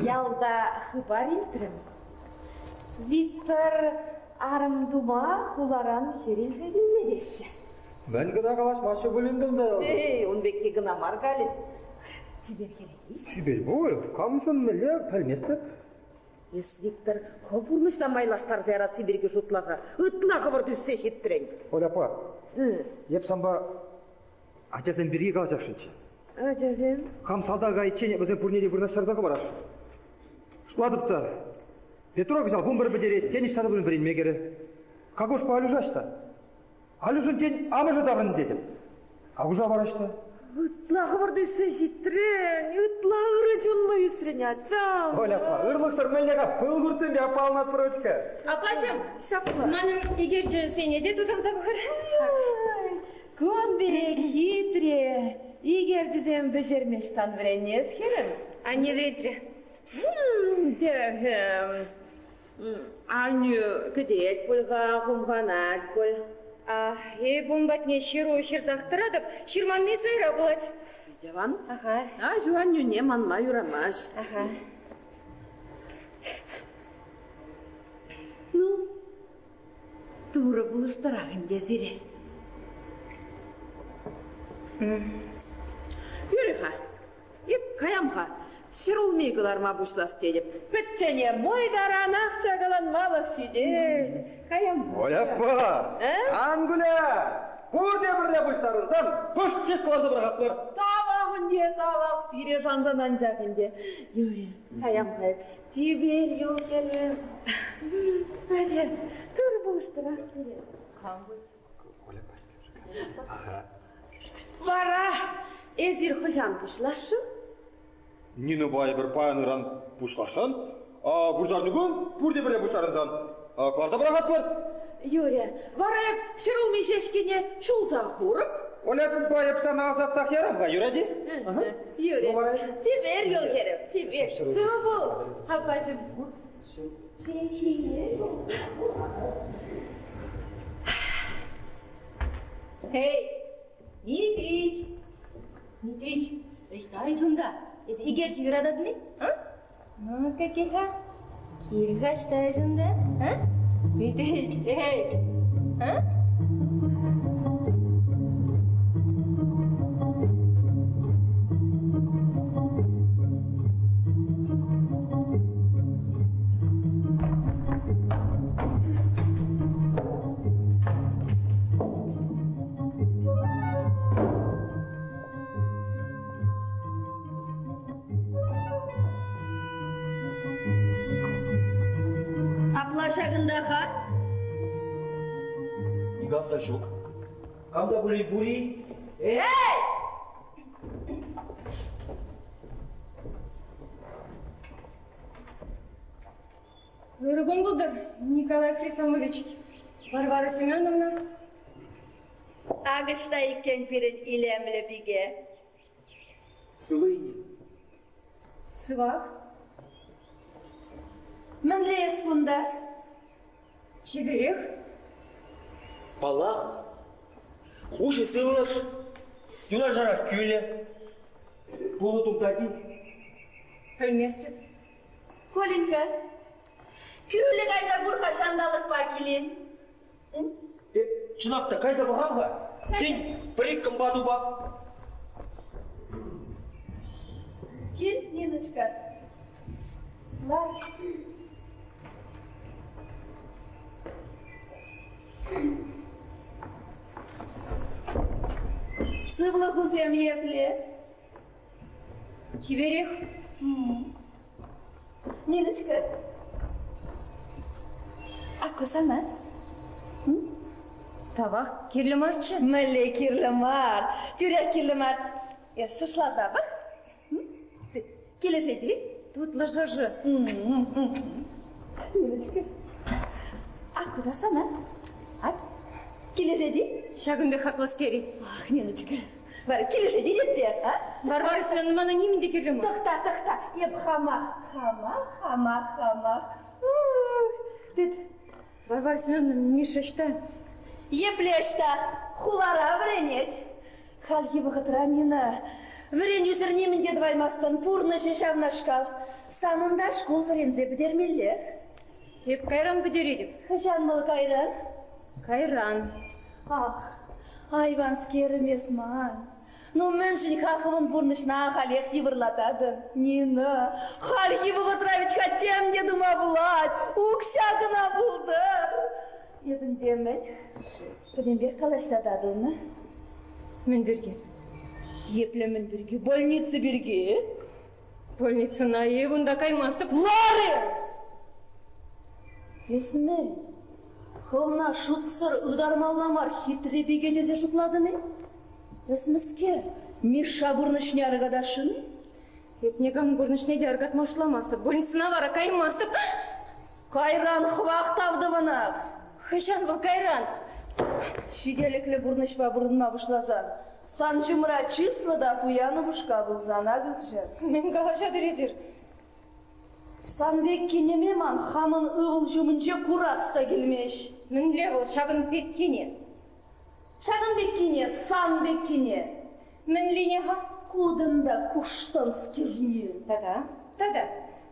Ялта хыпар илтрӗм. Виктор арӑм тума хуларан хӗр илсе килнӗ теҫҫӗ. Мӗн кӑна калаҫмаҫҫӗ пулин кунта ялта? Эй, ун пекки кӑна мар калӗҫ. Чипер хӗрех-иҫ. Чипер пуль. Камшӑн мӗнле, пӗлместӗп. Эс, Виктор, хӑв пурнӑҫна майлаштарса ярасси пирки шутла-ха. Ытла хӑвӑрт ӳссе ҫитрӗн. Оля аппа, эп санпа ачасем пирки калаҫасшӑнччӗ. Ачасем? Хам салтака кайиччен вӗсем пурне те вырнаҫтарса хӑварасшӑн. Шутлатӑп та, Петро кӑҫал 11 пӗтерет, тен, ӑҫта та пулин вӗренме кӗрӗ. Какушпа Алюша ӑҫта? Алюшӑн, тен, амӑшӗ таврӑннӑ тетӗп. Какуша вара ӑҫта? Ытла хӑвӑрт ӳссе ҫитрӗн, ытла ырӑ чунлӑ ӳсрӗн, ачам. Оля аппа, ырлӑхсӑр мӗнле-ха пыл хуртсемпе аппаланатпӑр вӗт-ха. Аппаҫӑм, Ҫапла. манӑн икерчӗсене те тутанса пӑхӑр. Кун пек хитре икерчӗсем пӗҫерме ӑҫтан вӗренес, хӗрӗм? Анне вӗретрӗ. Терӗм. Аннӳ кӗтет пуль-ха, хумханать пуль. Эп ун патне ҫыру ҫырсах тӑратӑп, ҫырманни сайра пулать. Иван? Аха. Аҫу аннӳне манма юрамасть. Аха. Ну, Турӑ пулӑштӑрах ӗнтӗ сире. Юрӗ-ха, эп каям-ха, ҫӗрулми кӑларма пуҫлас тетӗп. Пӗччене мӑй таранах чакаланмалӑх ҫитет. Каям. Ой, аппа, ан куля! Пурте пӗрле пуҫтарӑнсан пӑшт ҫеҫ кӑларса пӑрахатпӑр. Тавах ӗнтӗ, тавах, сире шансан анчах ӗнтӗ. Юрӗ, каям-ха эп. Чипер юл, хӗрӗм. Атя, Турӑ пулӑштӑрах сире. Кам пулчӗ? Вара эсир хӑҫан пуҫласшӑн? Нинӑпа эпир паян-ыран пуҫласшӑн. Вырсарникун пурте пӗрле пуҫтарӑнсан кӑларса пӑрахатпӑр. Юрӗ, вара эп ҫӗрулми ҫеҫкине ҫулса хурӑп. Оля, эп сана ӑсатсах ярам-ха, юрать-и? Юрӗ. Чипер юл, хӗрӗм, чипер. Сывӑ пул, аппаҫӑм. Эй, Митрич! Митрич, ӑҫта кунта? Эс икерчӗ юрататӑн-и? А? Ну-ка, кил-ха. Кил-ха, ӑҫта эс унта? А? Митрич, эй! А? Апла ҫакӑнта-ха? Никам та ҫук. Кам та пулин пур-и? Эй! Ырӑ кун пултӑр, Николай Хрисамович. Варвара Семеновна. Ак ӑҫта иккен пирӗн илемлӗ пике. Сывӑ-и? Сывах. Мӗнле эс кунта? Чиперех. Паллах, уҫӑ сывлӑш, юнашарах кӳлӗ, пулӑ туртать-и? Пӗлместӗп. Коленька, кӳлӗ кайса кур-ха ҫанталӑкпа килен. Эп чӑнах та кайса пӑхам-ха. Тен, пӗр-ик кӑмпа тупап. Кил, Ниночка. Лар. Сывлӑхусем епле? Чиперех. Ниночка, а ку сана? Тавах, кирлӗ марччӗ. Мӗнле кирлӗ мар? Тӳрех кирлӗ мар. Эс шушласа пӑх. Килӗшет-и? Тутлӑ шӑршӑ. Ниночка, ак куда сана? Ак, килӗшет-и? Ҫакӑн пек хаклӑскер-и? Ах, Ниночка, вара килӗшет-и тет те, а? Варвара Семеновна, мана нимӗн те кирлӗ мар. Тӑхта, тӑхта, эп хамах, хамах, хамах, хамах. Тыт. Варвара Семеновна, Миша ӑҫта? Епле ӑҫта? Хулара вӗренет. Хальхи вӑхӑтра, Нина, вӗренӳсӗр нимӗн те тӑваймастӑн, пурнӑҫӗ ҫавнашкал. Санӑн та шкул вӗренсе пӗтермеллех. Эп кайран пӗтеретӗп. Хӑҫан вӑл кайран? Кайран. Ах, айванскерӗм эс ман. Ну мӗншӗн-ха хӑвӑн пурнӑҫна ахалех йывӑрлататӑн, Нина? Хальхи вӑхӑтра вӗт-ха тем те тума пулать, укҫа кӑна пултӑр. Эп ӗнтӗ мӗн, пӗтӗмпех калаҫса татӑлнӑ. Мӗн пирки? Епле мӗн пирки? Больница пирки. Больницӑна эп унта каймастӑп. Лар эс! Эс мӗн, хӑвна шутсӑр ытармалла мар хитре пике тесе шутлатӑн-и? Эс мӗскер, Мишша пурнӑҫне аркатасшӑн-и? Эп никамӑн пурнӑҫне те аркатма шутламастӑп. Больницӑна вара каймастӑп. Кайран хӑвах тав тӑвӑнах. Хӑҫан вӑл кайран? Ҫителӗклӗ пурнӑҫпа пурӑнма пуҫласан сан ҫумра чыслӑ та пуян упӑшка пулсан акӑ-хӑҫан. Мӗн калаҫатӑр эсир? Сан пек кинӗме ман хамӑн ывӑл ҫумӗнче курас та килмест. Мӗнле вӑл ҫакӑн пеккине? Ҫакӑн пеккине, сан пеккине. Мӗнлине-ха? Кутӑн та куштанскерне. Тата, тата,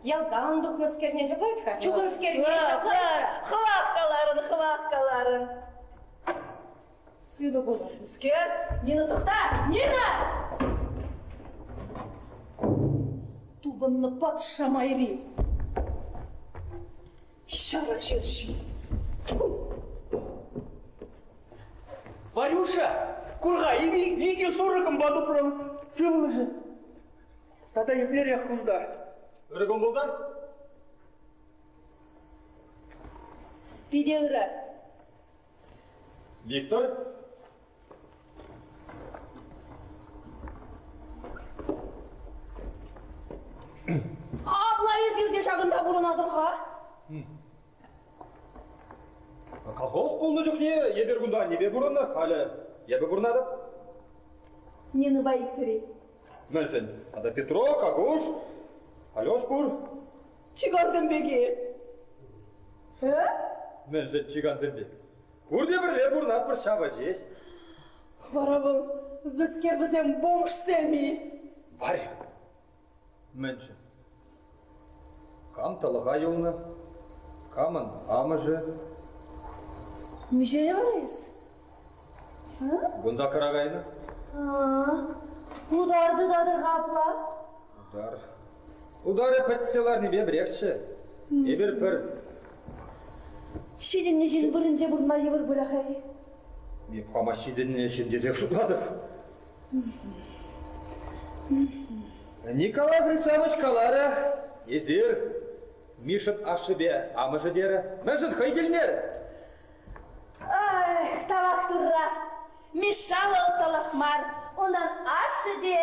ялтан тухнӑскерне ҫаплать-ха, чухӑнскерне ҫаплать-ха. Хӑвах каларӑн, хӑвах каларӑн. Сывӑ пулӑр. Скер, Нина, тӑхта! Нина! Тупӑннӑ патша майри. Ҫара ҫерҫи. Варюша, кур-ха, икӗ шурӑ кӑмпа тупрӑм. Сывлӑшӗ. Тата еплерех кунта? Ырӑ кун пултӑр. Питӗ ырӑ. Виктор? Апла эсир те ҫакӑнта пурӑнатӑр-ха? Колхоз пулнӑ чухне эпир кунта аннепе пурӑннӑ, халӗ эпӗ пурӑнатӑп. Нинӑпа иксӗр-и? Мӗншӗн? Тата Петро, Какуш, Алеш пур. Чикансем пек-и? Э? Мӗншӗн чикансем пек? Пурте пӗрле пурӑнатпӑр ҫавӑ ҫеҫ. Вара вӑл вӗскер вӗсем бомжсем-и? Варя, мӗншӗн? Кам тӑлӑха юлнӑ? Камӑн амӑшӗ? Миҫере вара эс? Вунсаккӑра кайнӑ. Утар тытатӑр-ха апла? Утар. Утарӗ пӗтсе ларнипе пӗрехчӗ. Эпир пӗр Ҫитӗннӗ ҫын вырӑнче пурӑнма йывӑр пулӗ-ха. Эп хама ҫитӗннӗ ҫын тесех шутлатӑп. Николай Хрисанович каларӗ, эсир Мишӑн ашшӗпе амӑшӗ терӗ. Мӗншӗн хӑй килмерӗ? Ах, тавах Турра! Миша вӑл тӑлӑх мар, унӑн ашшӗ те,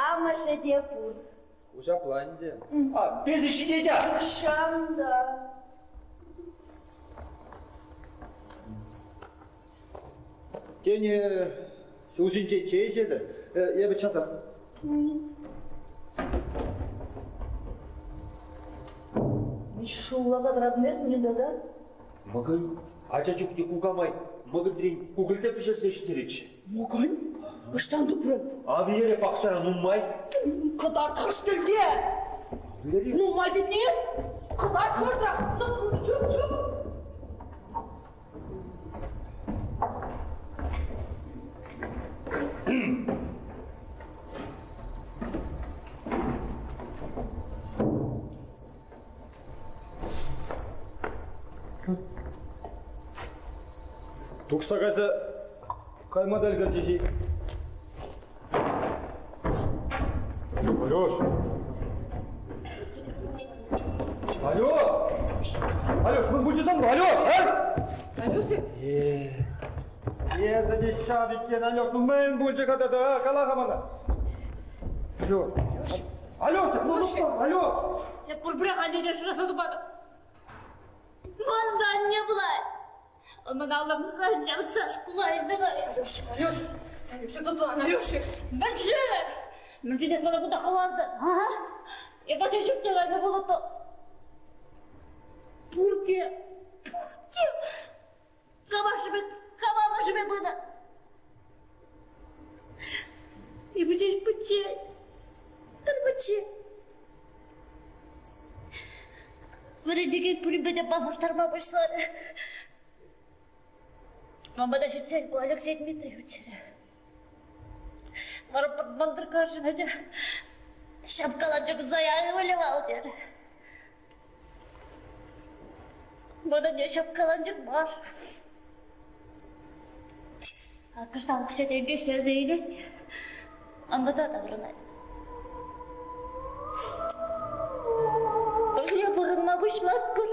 амӑшӗ те пур. Ку ҫапла ӗнтӗ. А, песӗ ҫитет-а? Чӑн та. Тен, ҫул ҫинче чей ӗҫетӗр? Эпӗ часах. Шулласа тӑратӑн эс, мӗн таса? Мӑкӑнь, ача чухне кукамай мӑкӑньрен кукӑльсем пӗҫерсе ҫитеретчӗ. Мӑкӑнь? Ӑҫтан тупрӑн? Авлере пахчара нумай. Кӑтарт хӑш тӗлте? Авлере? Нумай тетни эс? Кӑтарт хӑвӑртрах! Чуп, чуп! Тухса кайса кайма та ӗлкӗрчӗҫ-и? Алеш! Алеш! Алеш, мӗн пулчӗ санпа? Алеш, а? Алеша! Эсӗ те ҫав иккен, Алеш, ну мӗн пулчӗ-ха тата, кала-ха мана. Алеш, Алеш, ну, ну, алло. Я пурпӗрех аннене шыраса тупатӑп. Ман та анне пулать. Мана алламран ҫавӑтса шкула илсе кай. Алеша, Алеша, Алеша, тӑтлан, Алеша. Мӗншӗн? Мӗншӗн эс мана кунта хӑвартӑн, а? Эпӗ ача ҫуртне кайнӑ пулӑттӑм. Пурте, пурте кам ашшӗпе, кам амӑшӗпе пынӑ. Эпӗ ҫеҫ пӗччен, пӗр пӗччен. Вӗрентекен пуринпе те паллаштарма пуҫларӗ. Ман пата ҫитсен ку Алексей Дмитриевичрӗ. Вара мӑнтӑркка арҫын ача ҫапкаланчӑк Зоя ывӑлӗ терӗ. Мана не ҫапкаланчӑк мар. Кӑштах укҫа-тенкӗ ӗҫлесе илет, ӑнпа таврӑнать. Пӗрле пурӑнма пуҫлатпӑр.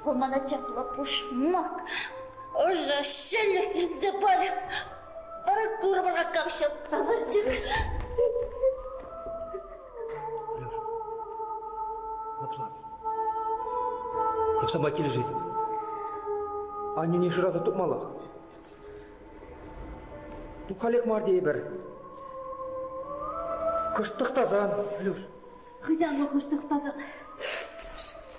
Вӑл мана чаплӑ пушмак, ӑшӑ ҫӗлӗк илсе парӗ. Вара курӑпӑр-ха кам ҫапкаланчӑк. Алеш, лӑплан. Эп санпа килӗшетӗп. Аннӳне шыраса тупмаллах. Ну, халех мар тейӗпӗр. Кӑшт тӑхтасан, Алеш. Хӑҫан вӑл кӑшт тӑхтасан?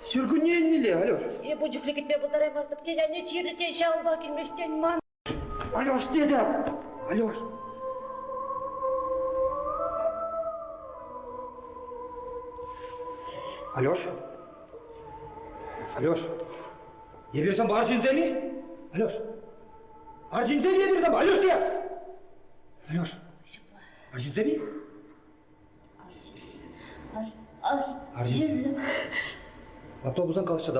Ҫуркунне илнӗле, Алеш. Эп ун чухлӗ кӗтме пултараймастӑп. Тен, анне чирлӗ, тен, ҫавӑнпа килмест, тен, ман. Алеш тетӗп! Алеш! Алеш? Алеш? Эпир санпа арҫынсем-и? Алеш? Арҫынсем-и эпир санпа? Алеш те! Алеш? Арҫынсем-и? Арҫынсем. Автобустан калаҫса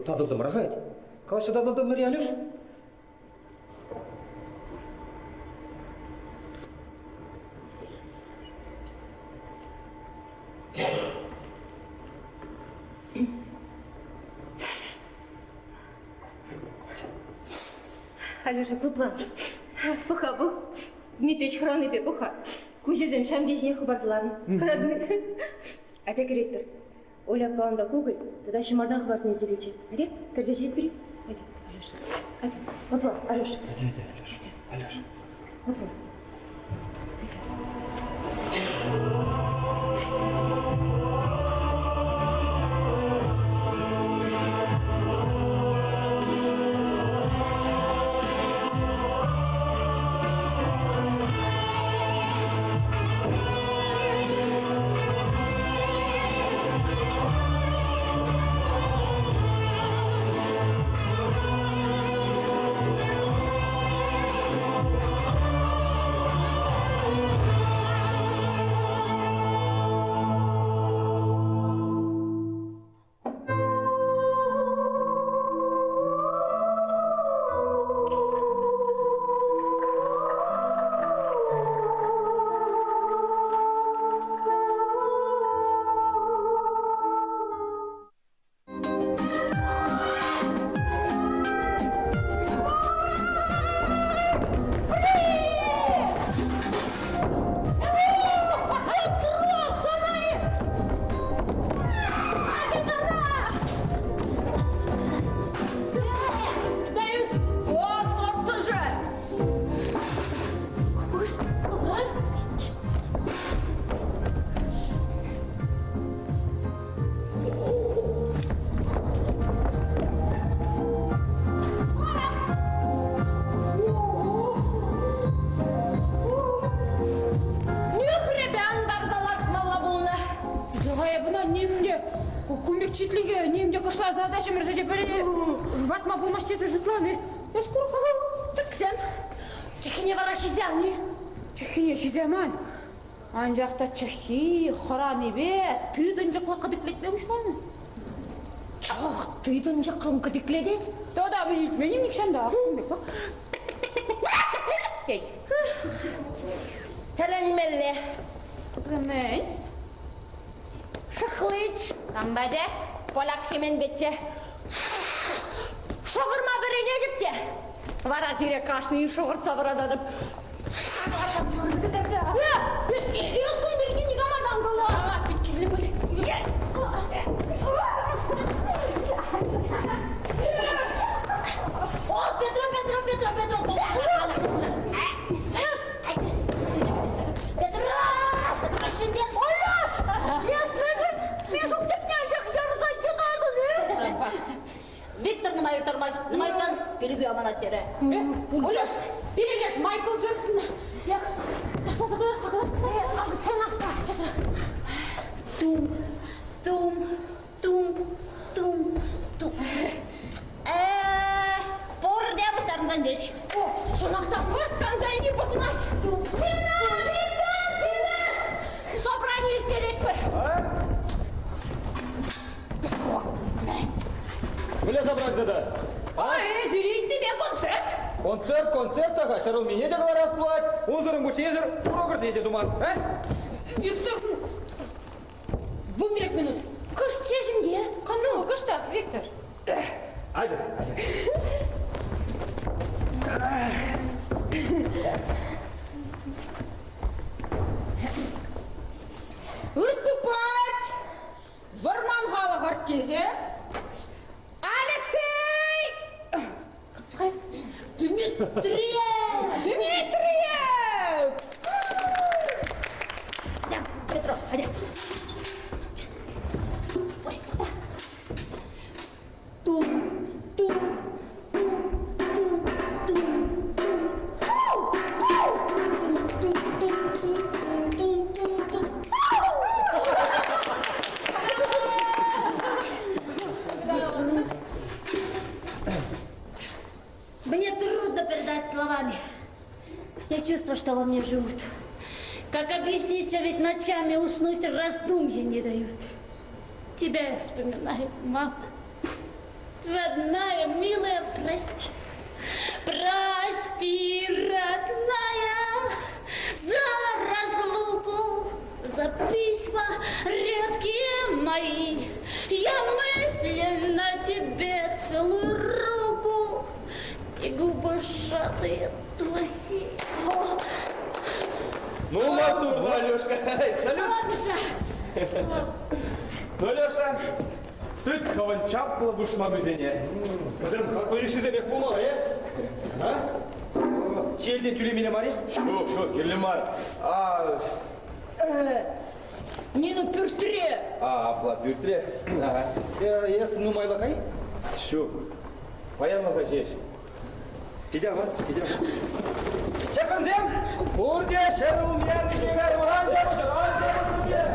татӑлтӑмӑр-ха. Калаҫса татӑлтӑмӑр-и, Алеш? Алеша, пуплан. Пӑха, пӑх. Дмитрич хӑранипе пӑх-ха. Куҫӗсем ҫамки ҫине хӑпарса ларнӑ. Атя кӗретпӗр. Оля аппан та кукӑль тата ҫӑмарта хӑпартни илсе Атя, кӗрсе ҫитпӗр-и? Атя, Алеша. Атя, лӑплан, Алеша. Атя, атя, Алеша. Алеша. Лӑплан. Нӳхрепе антарса лартмалла пулнӑ. Йӑха эпӗ нимте кун пек читлӗхе нимте кӑшласа та ҫӗмӗрсе те пӗри ватма пулмасть тесе шутлани. Эс кур-ха, тӗксем. Чӑххине вара ҫисе ани. Чӑххине ҫисе ман. Анчах та чӑххи хӑранипе тытӑнчӑклӑ кӑтиклетме пуҫланӑ. Чӑх тытӑнчӑклӑн кӑтиклетет? Тата мӗн илтмен-им нихҫан та. Тет. Тӗлӗнмелле. Мӗн? Шӑхлич. Камбаче, поляк Ҫемен печче. Шӑхӑрма пӗрӗнет. вӗренетӗп те. Вара сире кашни шӑхӑртса вӑрататӑп. Эс кун пирки никама та ан кала. Пит кирлӗ пуль. О, Петро, Петро, Петро, Петро, Петро! Петро, Оля! Виктор нумай тӑрмаш, нумайсан пилӗкӳ аманать терӗ. Оляш, перегеш Майкл Джексон. Эх, ташласа кӑлар, кӑлар, кӑлар. Чӑнах та, часрах. Тум, тум, тум, тум, тум. Пурте пуҫтарӑнсан ҫеҫ. О, чӑнах та кӑшт канса илни пӑсмасть. Пина, Виктор, пина! Собрани ирттеретпӗр. Мӗнле собрать тата? Ай, сире концерт. Концерт, концерт аха, ҫӗрулмине те кӑларас пулать, унсӑрӑн куҫсесӗр урокӑрсене те туман, а? Виктор, 15 минут. Кӑшт ҫеҫ ӗнтӗ. Ну, кӑштах, Виктор. Айтӑр, айтӑр. Выступать! Вӑрман халӑх артисчӗ Алексей Дмитриев! Дмитриев! Атя, Петро, атя. Ой, тум, тум, тум, тум, тум, тум. Фу! Фу! Тум, тум, тум, тум, тум, тум. Мне трудно передать словами те чувства, что во мне живут. Как объяснить, а ведь ночами уснуть раздумья не дают. Тебя я вспоминаю, мама. Родная, милая, прости. Прости, родная, за разлуку, за письма редкие мои. Я мысленно тебе целую руку и губы сжатые твои. О, Ну, матур, Алешка, салют. Миша! Ну, Леша, тыт хӑвӑн чаплӑ пушмакусене. Вӗсем хаклӑ йышшисемех пулмалла, э? А? Ҫиелтен тӳлемелле мар-и? Ҫук, ҫук, кирлӗ мар. А, Нина пӳртре. а, апла пӳртре. Ага. Эс нумайлӑха-и? Ҫук, паянлӑха ҫеҫ. Питӗ аван, питӗ аван. Чакансем, пурте ҫӗрулмие вӗҫне кайрӑмӑр. Ан ҫапӑҫӑр, ан ҫапӑҫӑр!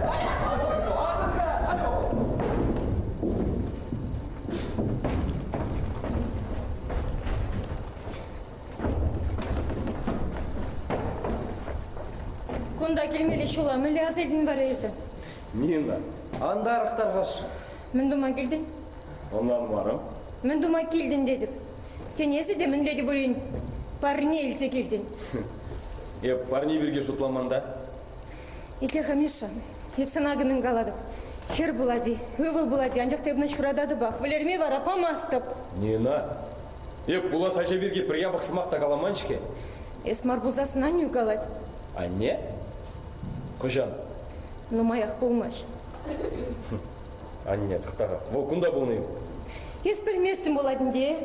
Асӑрха, асӑрха! Алло! Кунта килмелли ҫула мӗнле аса илтӗн вара эсӗ? Нина, ан тарӑхтар-ха. Мӗн тума килтӗн? Ӑнланмарӑм. Мӗн тума килтӗн тетӗп. Тен, эсӗ те мӗнле те пулин парне илсе килтӗн. Эп парне пирки шутламан та. Итле-ха, Миша, эп сана акӑ мӗн калатӑп. Хӗр пулать-и, ывӑл пулать-и, анчах та эп ӑна ҫурататӑпах, вӗлерме вара памастӑп. Нина, эп пулас ача пирки пӗр япӑх сӑмах та каламан-ҫке. Эс мар пулсассӑн аннӳ калать. Анне? Хӑҫан? Нумаях пулмасть. Анне, тӑхта-ха, вӑл кунта пулнӑ-им? Эс пӗлместӗн пулать ӗнтӗ.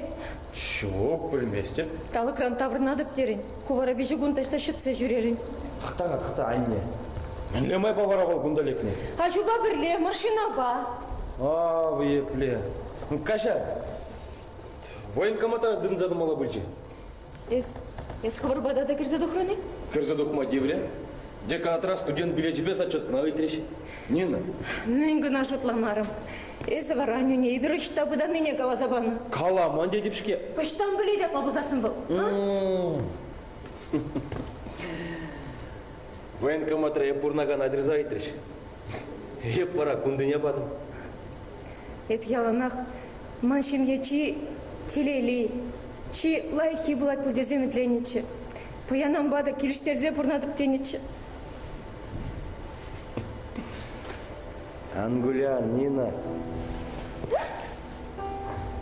Ҫук, пӗлместӗп. Талӑкран таврӑнатӑп терӗн. Ху вара виҫӗ кун таҫта ҫӗтсе ҫӳрерӗн. Тӑхта-ха, тӑхта, анне. Мӗнле майпа вара вӑл кунта лекнӗ? Аҫупа пӗрле, машинапа. Ав епле. Каҫар. Военкомата тытӑнса тӑмалла пулчӗ. Эс, эс хӑвӑр пата та кӗрсе тухрӑн-и? Кӗрсе тухма тиврӗ. Деканатра студент билечӗпе зачеткӑна ыйтрӗҫ. Нина. Мӗн кӑна шутламарӑм. Эсӗ вара аннӳне эпир ӑҫта пытаннине каласа панӑ. Каламан тетӗп-ҫке. Ӑҫтан пӗлет апла пулсассӑн вӑл? Военкоматра эп пурӑнакан адреса ыйтрӗҫ. Эп вара кунтине патӑм. Эп яланах ман ҫемье чи телейли, чи лайӑххи пулать пуль тесе ӗмӗтленнӗччӗ. Пӑянампа та килӗштерсе пурӑнатӑп тенӗччӗ. Ан кулян, Нина.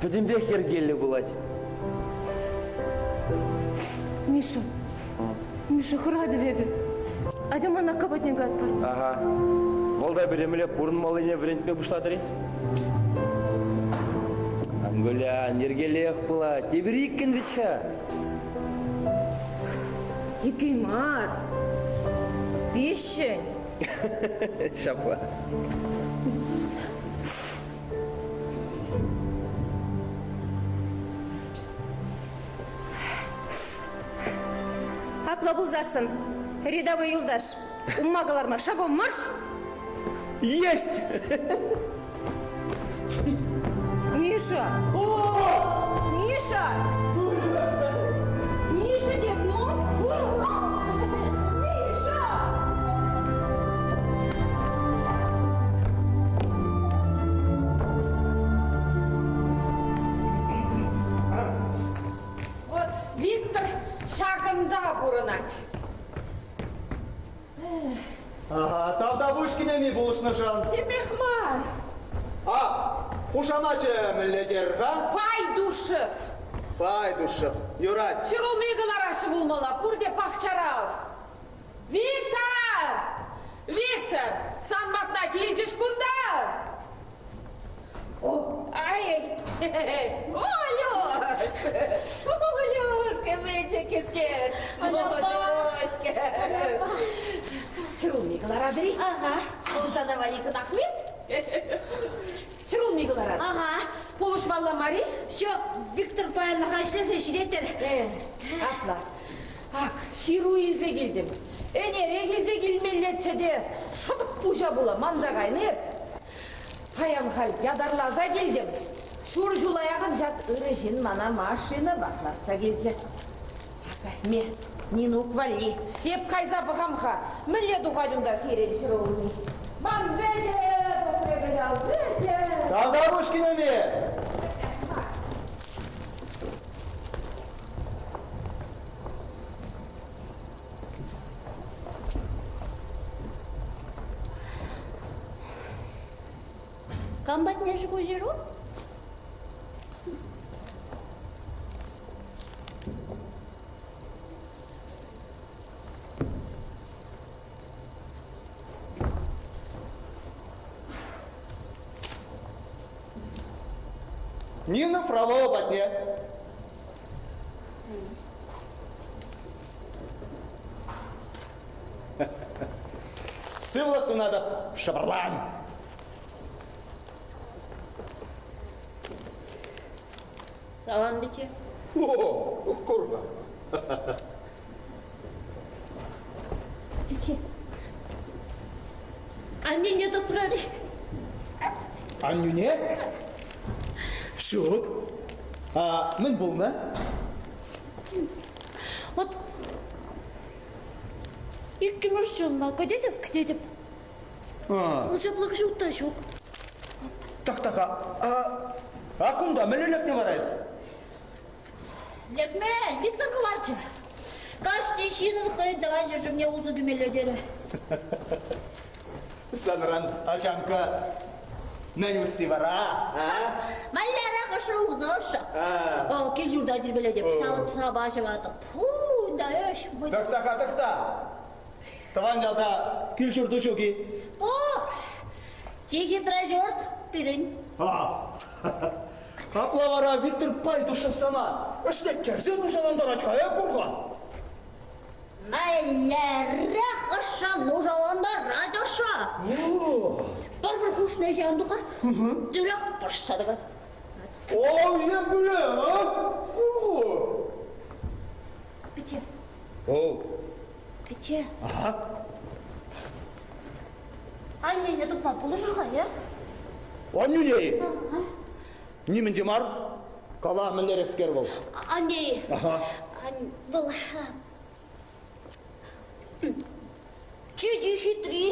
Пӗтӗмпех йӗркеллӗ пулать. Миша, Миша хӑратӑп эпӗ. Атя ман акка патне каятпӑр. Ага. Вӑл та пире пурӑнмаллине вӗрентме пуҫлатӑр-и? Ан кулян, йӗркелех пулать. Эпир иккӗн вӗт-ха. Иккӗн мар. Виҫҫӗн. Ҫапла. Апла пулсассӑн, рядовой юлташ, умма кӑларма шагом марш! Есть! Миша! Миша! Миша деп, ну? Миша! Вот Виктор ҫакӑнта пурӑнать. Ага, тавтапуҫ кинеми пулӑшнӑшӑн. Темех мар. А, хушамачӗ мӗнле терӗр-ха? Пайдушев. Пайдушев. Юрать. Ҫӗрулми кӑлараҫҫӗ пулмалла, пурте пахчара. Виктор! Виктор, сан патна килчӗҫ кунта. Ай, Олюш! Олюшка, пӗчӗккӗскер! Молодочка! Ҫӗрулми кӑларатӑр-и? Ага. Сана валли кӑтахмет? Ҫӗрулми кӑларат. Ага. Пулӑшмалла мар-и? Ҫук, Виктор паянлӑха ӗҫлесе ҫитеттӗр. Э, апла. Ак, ҫыру илсе килтӗм. Ӗнерех илсе килмеллеччӗ те, шӑпӑт пуҫа пула манса кайнӑ эп. Паян халь ятарласа килтӗм. Ҫур ҫула яхӑн ҫак ырӑ ҫын мана машинӑпах лартса килчӗ. Ме, Нинук валли. Эп кайса пӑхам-ха, мӗнле тухать унта сирӗн ҫӗрулми. Ман вӗтӗ тухрӗ кӑҫал, вӗтӗ. Тавтапуҫ кинеми! Кам патне-ши ку ҫыру? Нина Фролова патне. Сывлӑх сунатӑп, шӑпӑрлан! Салам, пичче. О, курва. Пичче. Аннене тӑпрарӗ. Аннӳне? Ҫук. А, мӗн пулнӑ? Вот иккӗмӗш ҫулна кӗтетӗп, кӗтетӗп. Ул ҫаплах ҫук та ҫук. Так-так, а, а кунта мӗнле лекнӗ вара эс? Лекме Виктор хӑварчӗ. Кашни ҫыннӑн хӑйӗн тӑван ҫӗршывне усӑ кӳмелле терӗ. Санран, ачамка, мӗн усси вара, а? Малярах ӑшӑ усӑ ӑшӑ. Кил-ҫурта тирпейлетӗп, савӑт-сапа ҫӑватӑп. Фу, да ӗҫ. Тӑхта-ха, тӑхта. Тӑван ялта кил-ҫурту ҫук-и? Пур. Чи хитре ҫурт пирӗн. Апла вара Виктор Пайдушев сана ӗҫлеттерсе нушалантарать-ха, э, курка? Мӗнлерех ӑшша нушалантарать ӑшша. Пӗр-пӗр хушнӑ ӗҫе ан туха. Тӳрех пӑшса тӑкать. О, епле, а? Пичче. О. Пичче. Ага. Аннене тупма пулӑшӑр-ха, е? Аннӳне-и? Нимӗн те мар. Кала, мӗнлерехскер вӑл? Анне, Ага. вӑл чи-чи хитри,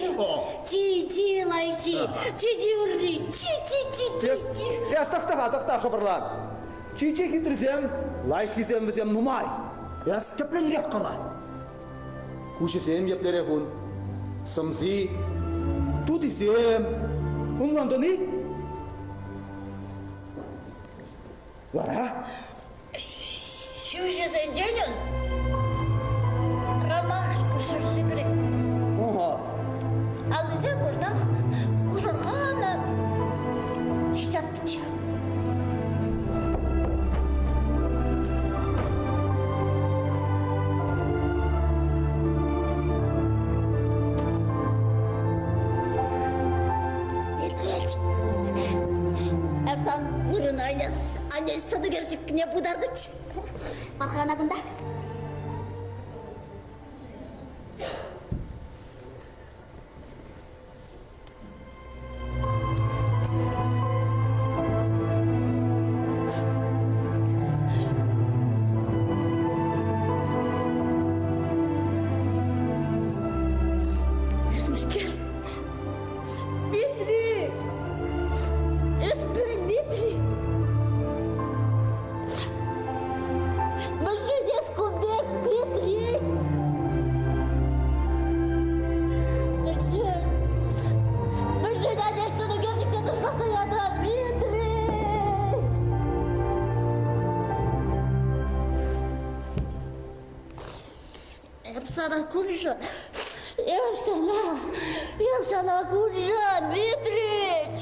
чи-чи лайӑххи, чи-чи ырри, чи-чи-чи-чи. Эс тӑхта-ха, тӑхта, шӑпӑрлан. Чи-чи хитрисем, лайӑххисем вӗсем нумай. Эс тӗплӗнрех кала. Куҫӗсем еплерех ун. Сӑмси, тутисем. Ӑнлантӑн-и? Вара? Ҫӳҫӗ. Ҫӳҫӗсенчен ун ромашка шӑрши кӗрет. Ого. Аллисем кӑштах кушӑрханӑ. Сейчас пичче. Медведь! Эп сан вырӑн айне, анне сӑнӳкерчӗкне пытарнӑччӗ. Пар-ха кунта. Ӳсмӗскер. Дмитрий! Эс пирӗн Дмитрий! Мӗншӗн эс кун пек, Дмитрий? Мӗншӗн? Мӗншӗн анне сӑнӳкерчӗкне кӑшласа ятӑн, Дмитрий? Эп сана куншӑн, эп сана, эп сана куншӑн, Дмитрич!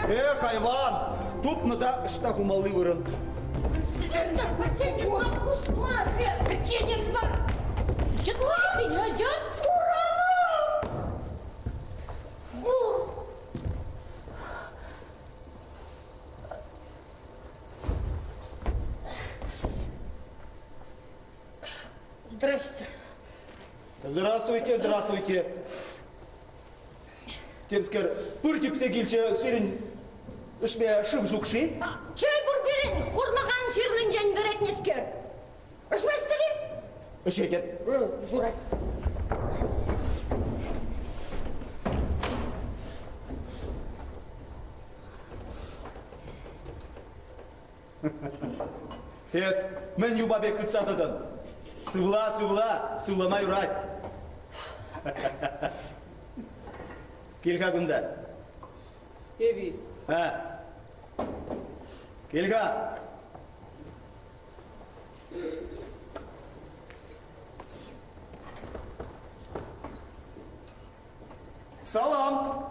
Эх, айван, тупнӑ та ӑҫта хумалли вырӑн. Здрасте. Здравствуйте, здравствуйте. Темскер, пыр типсе килчӗ сирӗн ӗҫме шыв ҫук-ши? Чей пур пирӗн, хурлӑхан чирлинчен вӗретнӗскер. Ӗҫместӗр-и? Ӗҫетӗп. Юрать. Эс мӗн юпа пек хытса тӑтӑн? Сывла, сывла, сывлама юрать. Кил-ха кунта. Эпи. А. Кил-ха. Салам!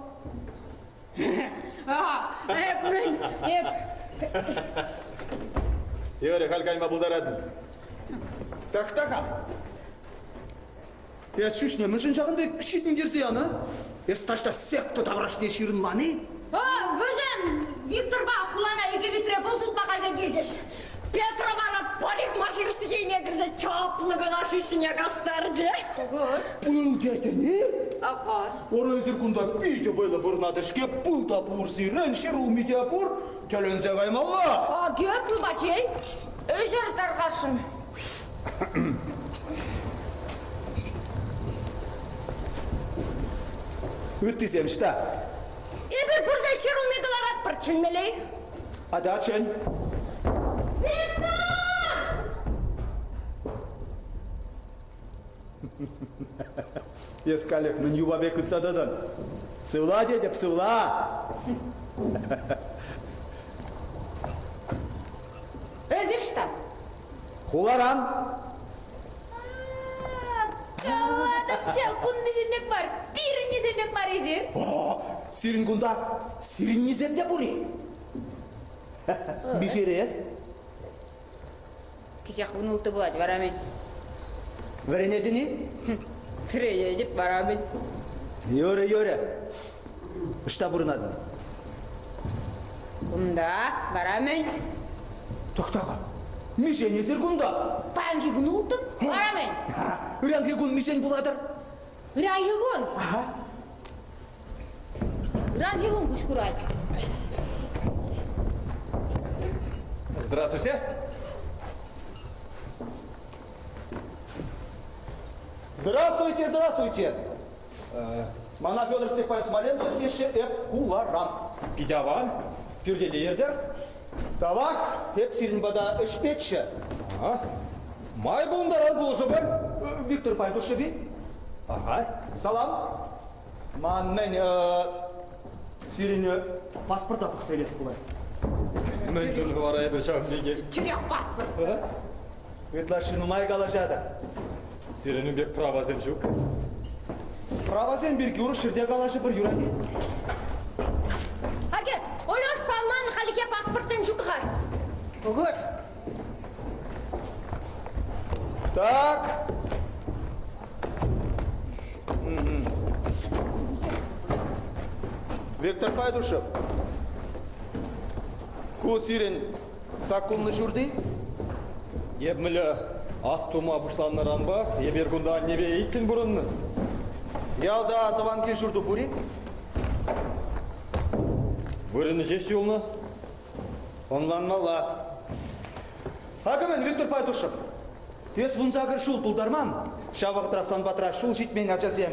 Эп мӗн? Эп. Юрӗ, халь кайма пултаратӑн. Тӑхта-ха. Эс ҫӳҫне мӗншӗн ҫакӑн пек ҫитӗнтерсе янӑ? Эс таҫта секта таврашне ҫырӑнман-и? Вӗсем Викторпа хулана икӗ витре пыл сутма кайса килчӗҫ. Петра вара парикмахерскийне кӗрсе чаплӑ кӑна шӳҫне кастарчӗ. Пыл тетӗн-и? Ага. Ора эсир кунта питӗ вӑйлӑ вырнатӑр-ҫке, пыл та пур сирӗн, ҫӗр улми те пур, тӗлӗнсе каймалла. Акӑ, пылпа чей. Ӗҫӗр тархасшӑн. Ыттисем ӑҫта? Эпир пурте ҫӗр улми кӑларатпӑр, чӗнмелле. Ата, чӗн. Виктор! Эс каллех мӗн юпа пек хытса тӑтӑн? Сывла тетӗп, сывла! Эсир ӑҫта? Хуларан. Калатӑп ҫав, куннисем пек мар, пирӗннисем пек мар эсир. О, сирӗн кунта сирӗннисем те пур-и? Миҫерес? Кӗҫех вунулттӑ пулать, вара мӗн? Вӗренетӗн-и? Вӗренетӗп, вара мӗн? Юрӗ, юрӗ. Ӑҫта пурӑнатӑн? Кунта, вара мӗн? Тӑхта-ха. Миҫен эсир кунта? Паянхи кун улттӑн, вара мӗн? Ыранхи кун миҫен пулатӑр? Ыранхи кун? Ага. Ыранхи кун куҫ курать. Здравствуйте. Здравствуйте, здравствуйте. Мана Федор Степанович Смоленцев теҫҫӗ, эп хуларан. Пит аван. Пӳрте те ертӗр. Тавах, эп сирӗн пата ӗҫпеччӗ. Май пулнӑран пулӑшӑпӑр. Виктор Пайдушев-и? Ага. Салам. Ман мӗн, сирӗн паспорта пӑхса илес пулать. Мӗн тунӑ вара эпӗ ҫав пике? Тӳрех паспорт. Ытлашши нумай калаҫатӑр. Сирӗн ун пек правасем ҫук. Правасем пирки урӑх ҫӗрте калаҫӑпӑр, юрать-и? Аке, Олеш паман халӗхе паспортсем ҫук-ха. Пӑхӑш. Так. Виктор Пайдушев, ку сирӗн саккунлӑ ҫурти? Эп мӗнле ас тума пуҫланнӑранпах эпир кунта аннепе иккӗн пурӑннӑ. Ялта тӑван кил-ҫурту пур-и? Вырӑнӗ ҫеҫ юлнӑ. Ӑнланмалла. Акӑ мӗн, Виктор Пайдушев, эс 18 ҫул тултарман, ҫав вӑхӑтрах сан патра ҫул ҫитмен ачасем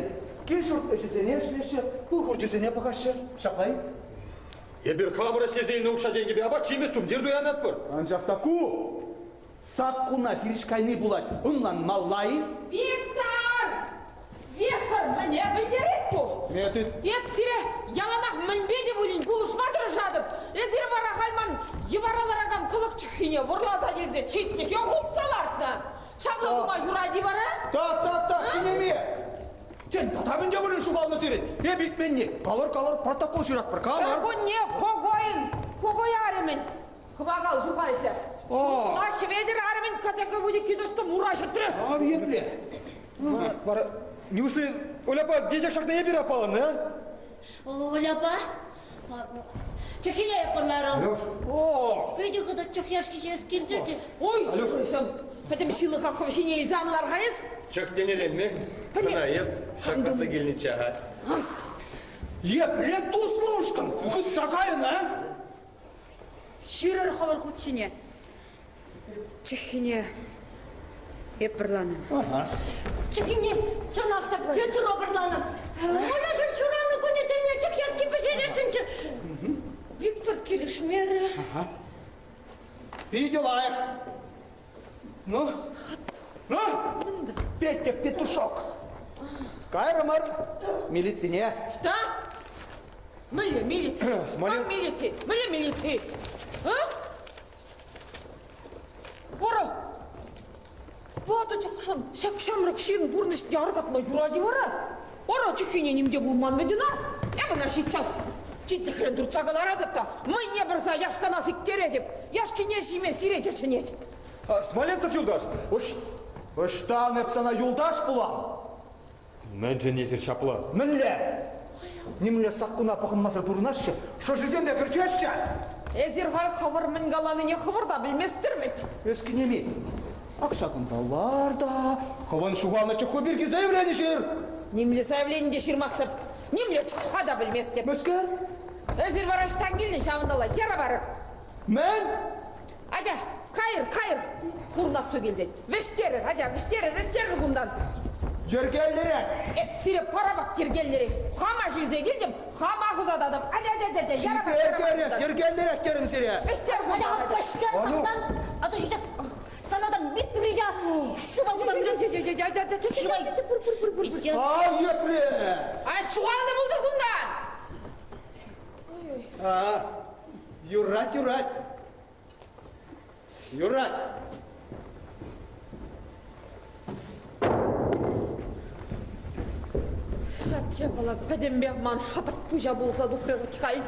кил-ҫурт ӗҫӗсене ӗҫлеҫҫӗ, пыл хурчӗсене пӑхаҫҫӗ. Ҫапла-и? Эпир хамӑр ӗҫлесе илнӗ укҫа-тенкӗпе апат-ҫимӗҫ, тумтир туянатпӑр. Анчах та ку саккуна хирӗҫ кайни пулать. Ӑнланмалла-и? Виктор! Виктор, мӗне пӗлтерет ку? Метод. Эп сире яланах мӗнпе те пулин пулӑшма тӑрӑшатӑп. Эсир вара халь ман йӑвара ларакан кӑлӑк чӑххине вӑрласа килсе читлӗхе хупса лартнӑ. Ҫапла тума юрать-и вара? Так, так, так, кинеми! Тен, тата мӗн те пулин ҫухалнӑ сирӗн? Эп илтменни. Калӑр, калӑр, протокол ҫыратпӑр, калӑр. Кӗркунне Когойӑн, Когой арӑмӗн кӑвакал ҫухалчӗ. Ҫулла Хӗветӗр арӑмӗн качака выльӑххи тӑстӑм ура ҫӑтрӗ. Ав епле? Вара, неужели Оляпа веҫех ҫакна эпир аппаланнӑ, а? Оляпа? Чӑххине пӑрларӑм. Алеш. О! Питӗ хытӑ чӑх яшки ҫиес килчӗ те. Ой, пӗтӗм ҫылӑха хӑв ҫине илсе ан лар-ха эс. Чӑх тенӗрен-ми? Кӑна эп ҫаклатса килнӗччӗ-ха. Епле туслӑ ушкӑн! Хытса кайнӑ, а? Ҫырӑр хӑвӑр хут ҫине. Чӑххине эп вӑрланӑ. Чӑххине чӑнах та Петро вӑрланӑ. Оляшӑн ҫуралнӑ кунӗ тӗлне чӑх яшки пӗҫересшӗнччӗ. Виктор килӗшмерӗ. Питӗ лайӑх. Ну, ну, Петя Петушок. Кайрӑмӑр милицине. Что? Мӗнле милици? Кам милици? Мӗнле милици? А? Вара, ватӑ чӑхшӑн ҫак ҫамрӑк ҫын пурнӑҫне аркатма юрать-и вара? Вара чӑххине ним те пулман вӗт ӑна. Эп ӑна ҫиччас читлӗхрен туртса кӑларатӑп та мӑйне пӑрса яшкана сиктеретӗп. Яшкине ҫиме сире те чӗнет. Смоленцев юлташ! Ӑҫтан эп сана юлташ пулам? Мӗншӗн эсир ҫапла? Мӗнле? Нимле саккуна пӑхӑнмасӑр пурӑнаҫҫӗ, шӑшисем те кӗрчеҫҫӗ. Эсир халь хӑвӑр мӗн каланине хӑвӑр та пӗлместӗр вӗт. Эс кинеми, ак ҫакӑнта лар та хӑвӑн ҫухалнӑ чӑхху пирки заявлени ҫыр. Нимле заявлени те ҫырмастӑп, нимле чӑхха та пӗлместӗп. Мӗскер? Эсир вара ӑҫтан килнӗ ҫавӑнталла яра парӑр. Мӗн? Атя, кайӑр, кайӑр! Пурӑнассу килсен. Вӗҫтерӗр, атя, вӗҫтерӗр, вӗҫтерӗр кунтан. Йӗркеллӗрех! Эп сире парапак йӗркеллӗрех. Хама ҫилсе килтӗм, хама хусататӑп. Атя, атя, атя, атя, яра пар, яра пар Йӗркеллӗрех, йӗркеллӗрех терӗм сире. Вӗҫтер кунтан, Атя, вӗҫтер кунтан. А то сейчас сана там Дмитрия шыва Ав епле! А ҫухалнӑ пултӑр кунтан! А, юрать, юрать. Юрать. Ҫак япала пӗтӗмпех ман шӑтӑк пуҫа пулса тухрӗ халь.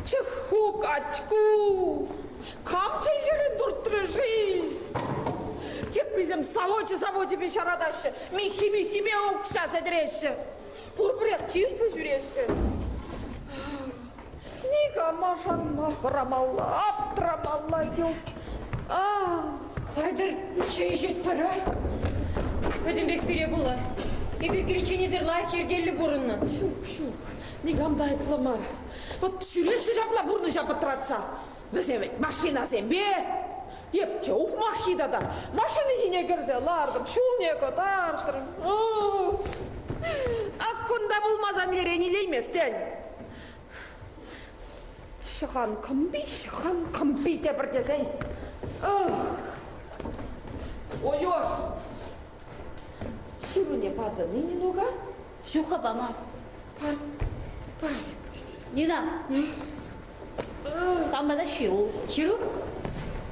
Чӑхху, качку! Кам чӗлхерен туртрӗ-ши? Теприсем завочӗ-завочӗпе ҫаратаҫҫӗ, миххи-миххипе укҫа сӗтӗреҫҫӗ. Пурпӗрех чыслӑ ҫӳреҫҫӗ. Никама шанма хӑрамалла, аптӑрамалла йӑлт. Айтӑр, чей ӗҫетпӗр, а? Пӗтӗмпех пире пула. Эпир киличчен лайӑх йӗркеллӗ пурӑннӑ. Ҫук, ҫук, никам та айӑплӑ мар. Вот ҫӳреҫҫӗ ҫапла пурнӑҫа пӑтратса. Вӗсем вӗт машинасемпе. Эп те ухмаххи тата. Машина ҫине кӗрсе лартӑм, ҫулне кӑтартрӑм. Ак кунта пулмасан лерен илейместӗн. Ҫӑхан кӑмпи, ҫӑхан кӑмпи тепӗр тесен. Ой-ой! Ҫыруне патӑн-и, Нинука? Ҫук-ха паман. Пар, пар. Нина, сан пата ҫыру. Ҫыру?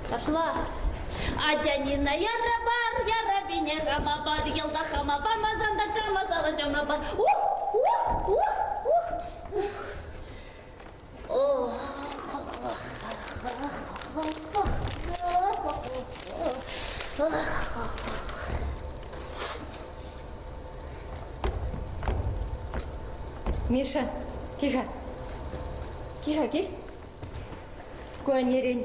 Ташла. Атя, Нина, яра бар, яра бине хама бар, йӑлтах хама памасан та кама савӑн ҫавна пар. Ух, ух, ух, ух. Миша, кил-ха. Кил-ха, кил. Ку ӗнерен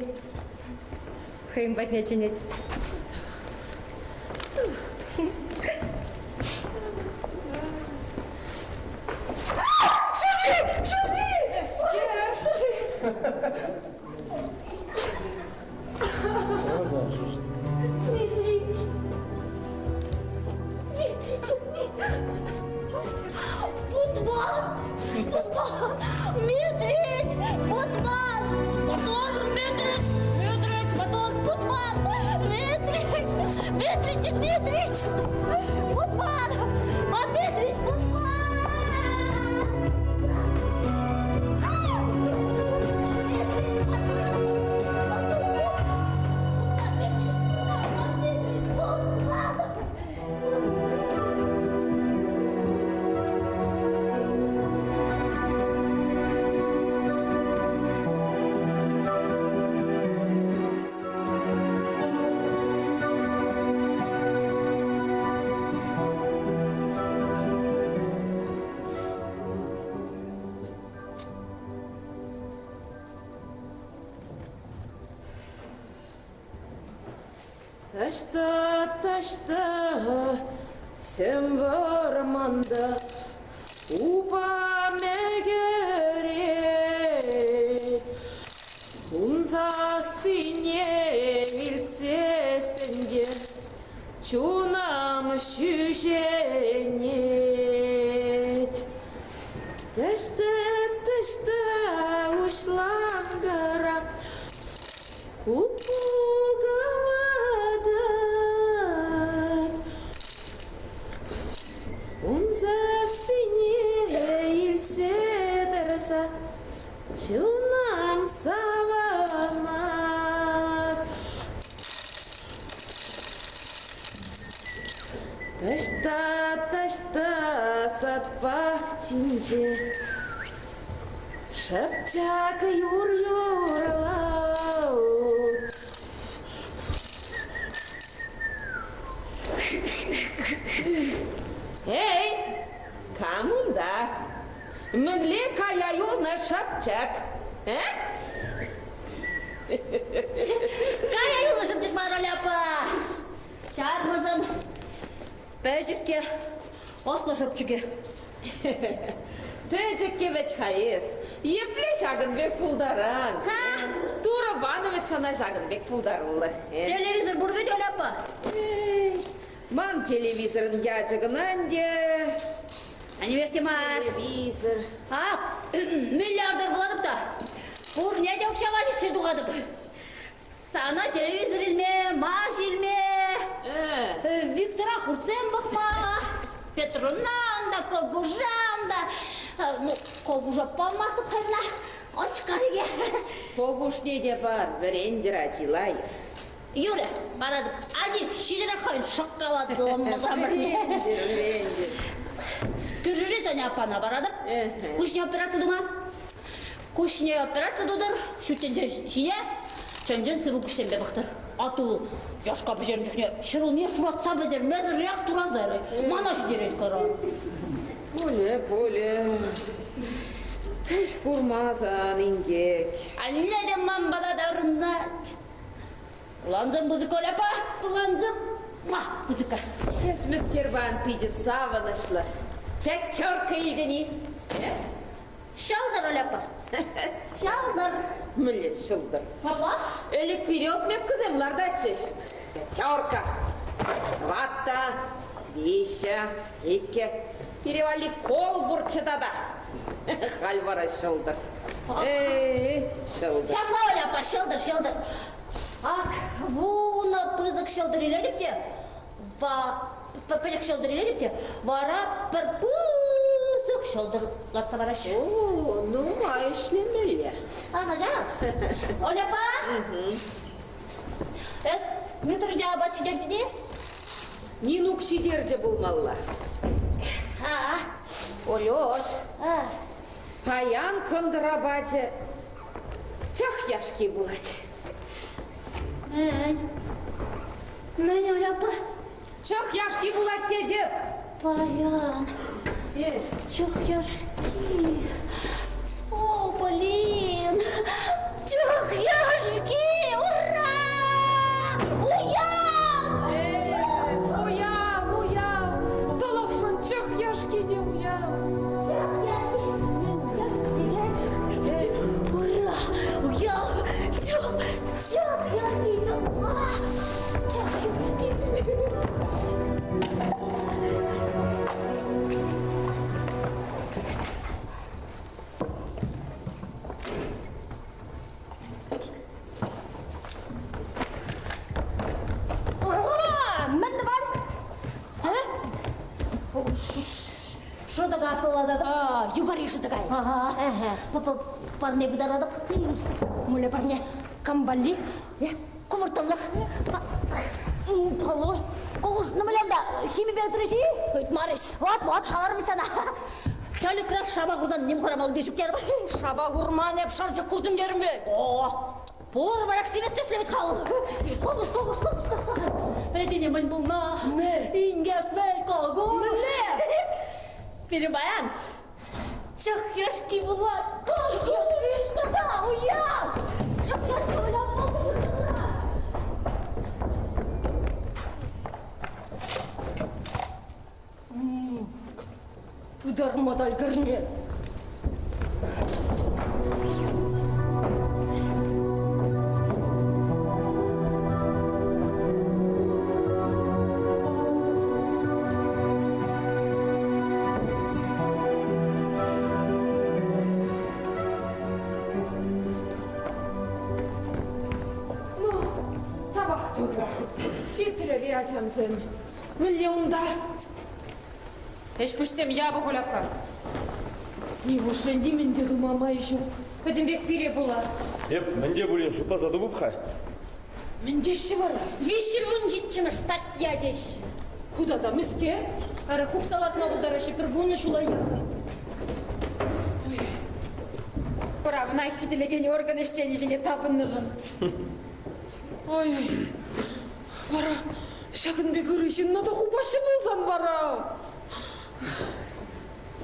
хӑйӗн патне чӗнет. Шӑши! Шӑши! Шӑши! Медведь! Медведь! Медведь! Футбол! Футбол! Медведь! Футбол! Мотор! Медведь! Медведь! Мотор! Футбол! Медведь! Медведь! Медведь! Футбол! Медведь! Футбол! Таҫта, таҫта, сӗм вӑрманта упа мӗкӗрет. Ун сассине илтсессӗн те чунам ҫӳҫенет. Таҫта, таҫта уҫланкӑра куккук авӑтать. Ун сассине илтсе тӑрса чунам савӑнать. Таҫта, таҫта сад пахчинче шӑпчак юр юрлать. Эй, кам унта? Мӗнле кая юлнӑ шӑпчӑк? Э? Кая юлнӑ шӑпчӑк мар, Оляпа. Ҫармӑсӑн пӗчӗк те ӑслӑ шӑпчӑкӗ. Пӗчӗккӗ вӗт-ха эс. Епле ҫакӑн пек пултаран? Турӑ панӑ вӗт сана ҫакӑн пек пултарулӑх. Телевизор пур вӗт, Оляпа. Ман телевизорӑн ячӗ кӑна ӗнтӗ. Анимех те мар. Телевизор. А, миллиардер пулатӑп та. Пурне те укҫа валеҫсе тухатӑп. Сана телевизор илме, маш илме, Виктора хуртсем пӑхма, Петрунан та, Когужан та. Ну, Когужа памастӑп хайна, очкарыке. Когушне те пар, вӗрентӗр ачи лайӑх. Юрӗ, паратӑп. Ати, ҫитӗрех хӑйӗн шӑккалат лӑмӑсамӑрне. Вӗрентӗр, вӗрентӗр. Кӳршӗре Соня аппана паратӑп. Куҫне операци тума. Куҫне операци тутӑр, ҫут тӗнче ҫине чӑн-чӑн сывӑ куҫсемпе пӑхтӑр. Ату яшка пӗҫернӗ чухне ҫӗрулми шуратса пӗтермесӗрех тураса ярать. Мана ҫитерет кӑра. Пулӗ, пулӗ. Куҫ курмасан инкек. Анне те ман пата таврӑнать. Плансем пысӑк, Оляпа, плансем пысӑк. Эс мӗскер пан питӗ савӑнӑҫлӑ. Пятерка илтӗн-и? Ҫӑлтӑр, Оляпа, ҫӑлтӑр. Мӗнле ҫӑлтӑр? Папа? Ӗлӗк пире отметкӑсем лартатчӗҫ. Пятерка, тӑватта, виҫҫӗ, иккӗ. Пире валли кол пурччӗ тата. Халь вара ҫӑлтӑр. Эй, ҫӑлтӑр. Ҫапла, Оля аппа, ҫӑлтӑр, ҫӑлтӑр. Ак, вунӑ пысӑк ҫӑлтӑр илетӗп те, пӗчӗк ҫӑлтӑр илетӗп те, вара пӗр пысӑк ҫӑлтӑр лартса параҫҫӗ. О, нумай ӗҫлемелле. Ага, ҫав. Оля аппа. Эс Митрича апат ҫитертӗн-и? Нинук ҫитерчӗ пулмалла. Олёш, паян кӑнтӑр апачӗ чӑх яшки пулать. Мӗн? Мӗн, Оля аппа? Чӑх яшки пулать тетӗп. Паян чӑх яшки. О, блин! Чӑх яшки! Ура! Уяв! Уяв, уяв! Тӑлӑхшӑн чӑх яшки те уяв. Чӑх яшки! Яшки, чӑх яшки! Ура! Уяв! Чӑх, чӑх яшки! Чӑх яшки! Мӗн тӑван? Шӑтӑк аслӑлататӑп. Юпари шӑтӑкай. Парне пытаратӑп. Муле парне кам валли? Кувӑртӑллӑх. Нумалянда химипе тӑрӑҫи? Ыйтмарӗҫ. Вот, вот, каларӑм сана. Тӗлӗкре шапа курсан ним хӑрамалли ҫук терӗм. Шапа курман эп, шӑрчӑк куртӑм терӗм вӗт. О, пур варак симӗс тӗслӗ вӗт хал. Шухӑш, шухӑш, шухӑш. Пӗлетӗн-и мӗн пулнӑ? Инкек вӗт, кокуш. Мӗнле? Пирӗн паян чӑх яшки пулать. Чӑх яшки тата уяв! Чӑх яшки уяв пултӑр ҫуртӑмра. Пытарма та ӗлкӗрнӗ. Ну, тавах Турра. Ҫитрӗр-и, ачамсем? Мӗнле унта? Ӗҫ-пуҫсем япӑх, Улякка. Нивушлӗ нимӗн те тума май ҫук? Пӗтӗмпех пире пула. Эп мӗн те пулин шутласа тупӑп-ха. Мӗн теҫҫӗ вара? 317-мӗш статья теҫҫӗ. Ку тата мӗскер? Ара, хупса лартма пултараҫҫӗ пӗр вунӑ ҫула яхӑн. Правӑна хӳтӗлекен орган ӗҫченӗ ҫине тапӑннӑшӑн. Ой, вара ҫакӑн пек ырӑ ҫынна та хупаҫҫӗ пулсан вара.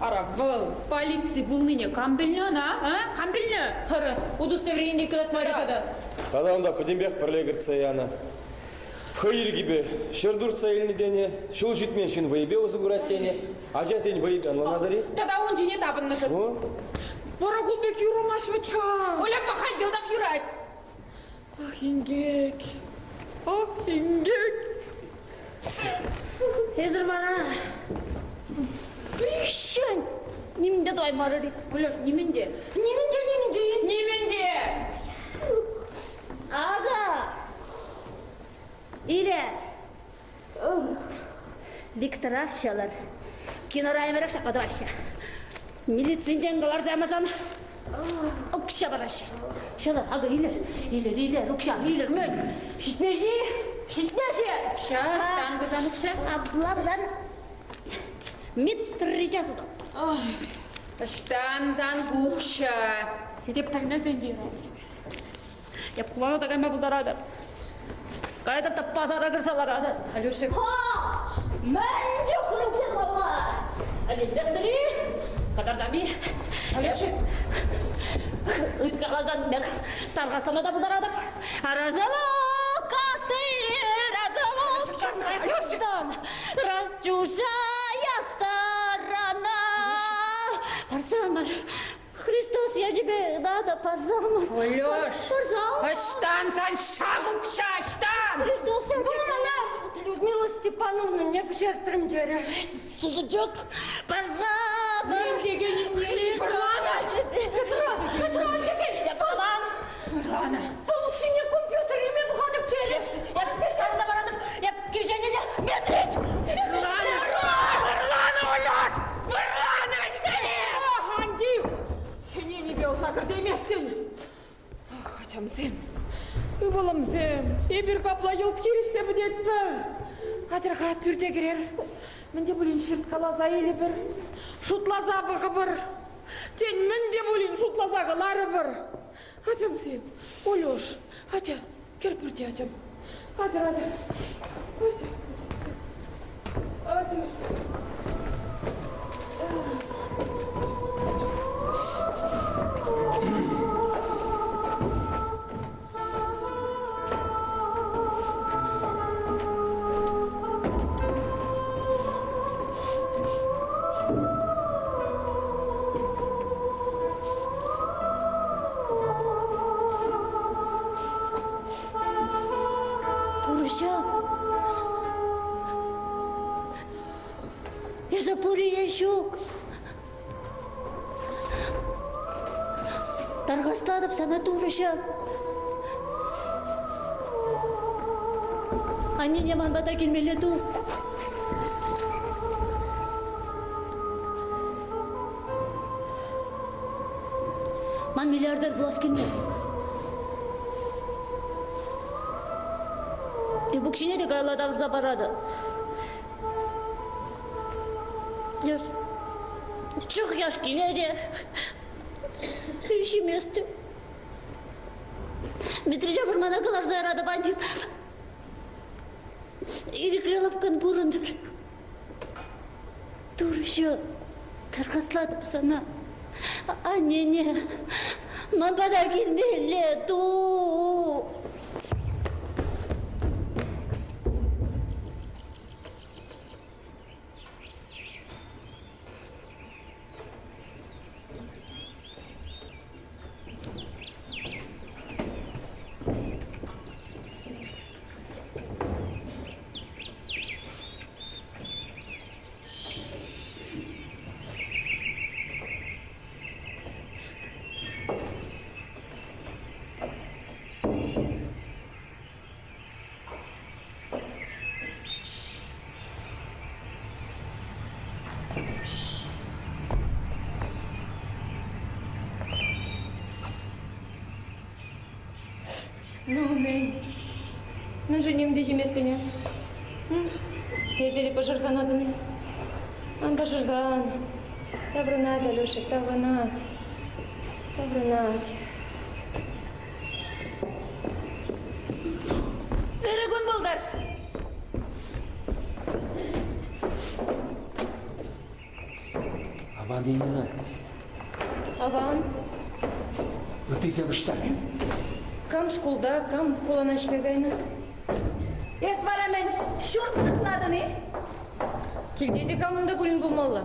Ара, вӑл полици пулнине кам пӗлнӗ ӑна, а? Кам пӗлнӗ? Ара, удостоверение кӑтартмарӗ тата. Тата унта пӗтӗмпех пӗрле кӗртсе янӑ. Хӑй ирӗкӗпе ҫӗр туртса илнӗ тенӗ, ҫул ҫитмен ҫын вӑйӗпе усӑ курать тенӗ, ачасен вӑйӗпе ӑнланатӑр-и? Тата ун ҫине тапӑннӑшӑн. Ну? Вара кун пек юрамасть вӗт-ха. Оля халь йӑлтах юрать. Ах, инкек. Ах, инкек. Эсӗр вара виҫҫӗн нимӗн те тӑваймарӑр-и? Леш, нимӗн те. Нимӗн те, нимӗн те. Нимӗн те. Ага. Иле. Виктора ҫӑлӑр. Кинора ӗмӗрех ҫапла тӑваҫҫӗ. Милицинчен кӑларса ямасан укҫа параҫҫӗ. Ҫӑлӑр, акӑ илӗр, илӗр, илӗр, укҫа, илӗр, мӗн? Ҫитмест-и? Ҫитмест-и? Укҫа, ӑҫтан пулсан укҫа? Апла пулсан Митрича сутӑр. Ӑҫтан сан укҫа? Сире пӗлмесен те Эп хулана та кайма пултаратӑп. Каятӑп та пасара кӗрсе ларатӑп. Алеша. Ха! Мӗн чухлӗ укҫа тумалла? Ӗненместӗр-и? Кӑтартам-и? Алеша. Ыткалакан пек тархаслама та пултаратӑп. Разлука ты, разлука, раз чужая сторона. Парсамӑр, Христос ячӗпе надо парсамӑр. Алеш, Парсам. ӑҫтан сан ҫак укҫа, ӑҫтан? Христос Ку мана Людмила Степановна не пӗҫертрӗм терӗ. Сусӑчӑк парсам. Вӑрланать! Петра! Петра, тӗкен! Пӑлан! Вӑрланӑ! Вӑл укҫине компьютер илме пӑхатӑп терӗ. Эп каласа паратӑп, эп кишенене метрет! Вӑрланӑ! Вӑрланӑ, Ольош! Вӑрланӑ вӗҫне! Ах, ан тив! Хӗненипе ӑса кӗртейместӗн. Ах, ачамсем, ывӑлӑмсем, эпир капла йӑлт хирӗҫсе пӗтетпӗр. Атьӑр-ха, пӳрте кӗрер. Мӗн те пулин ҫырткаласа илӗпӗр, шутласа пӑхӑпӑр. Тен, мӗн те пулин шутласа кӑларӑпӑр. Ачамсем, Олёш, атя, кӗр пӳрте, ачам. Атьӑр, атьӑр. Атьӑр, ачамсем. Атьӑр. Турӑҫӑм! Эсӗ пур-и е ҫук? Тархаслатӑп сана, Турӑҫӑм! Аннене ман пата килмелле ту. Ман миллиардер пулас килмест. Эп укҫине те каялла тавӑрса паратӑп. Яш чӑх яшкине те ҫиместӗп. Митрича вӑрмана кӑларса яратӑп, антив. Ирӗкре лӑпкӑн пурӑнтӑр. Турӑҫӑ, тархаслатӑп сана. Аннене ман пата килмелле ту. Ну, мӗн? Мӗншӗн ним те ҫиместӗн? Эсӗ те пӑшӑрханатӑн. Ан пӑшӑрхан. Таврӑнать, Алеша, таврӑнать. Таврӑнать. Ырӑ кун пултӑр! Аван Нина. Аван. Ыттисем ӑҫта? Кам шкулта, кам хулана ӗҫме кайнӑ? Эс вара мӗн, ҫурт сыхлатӑн-и? Килте те камӑн та пулин пулмалла.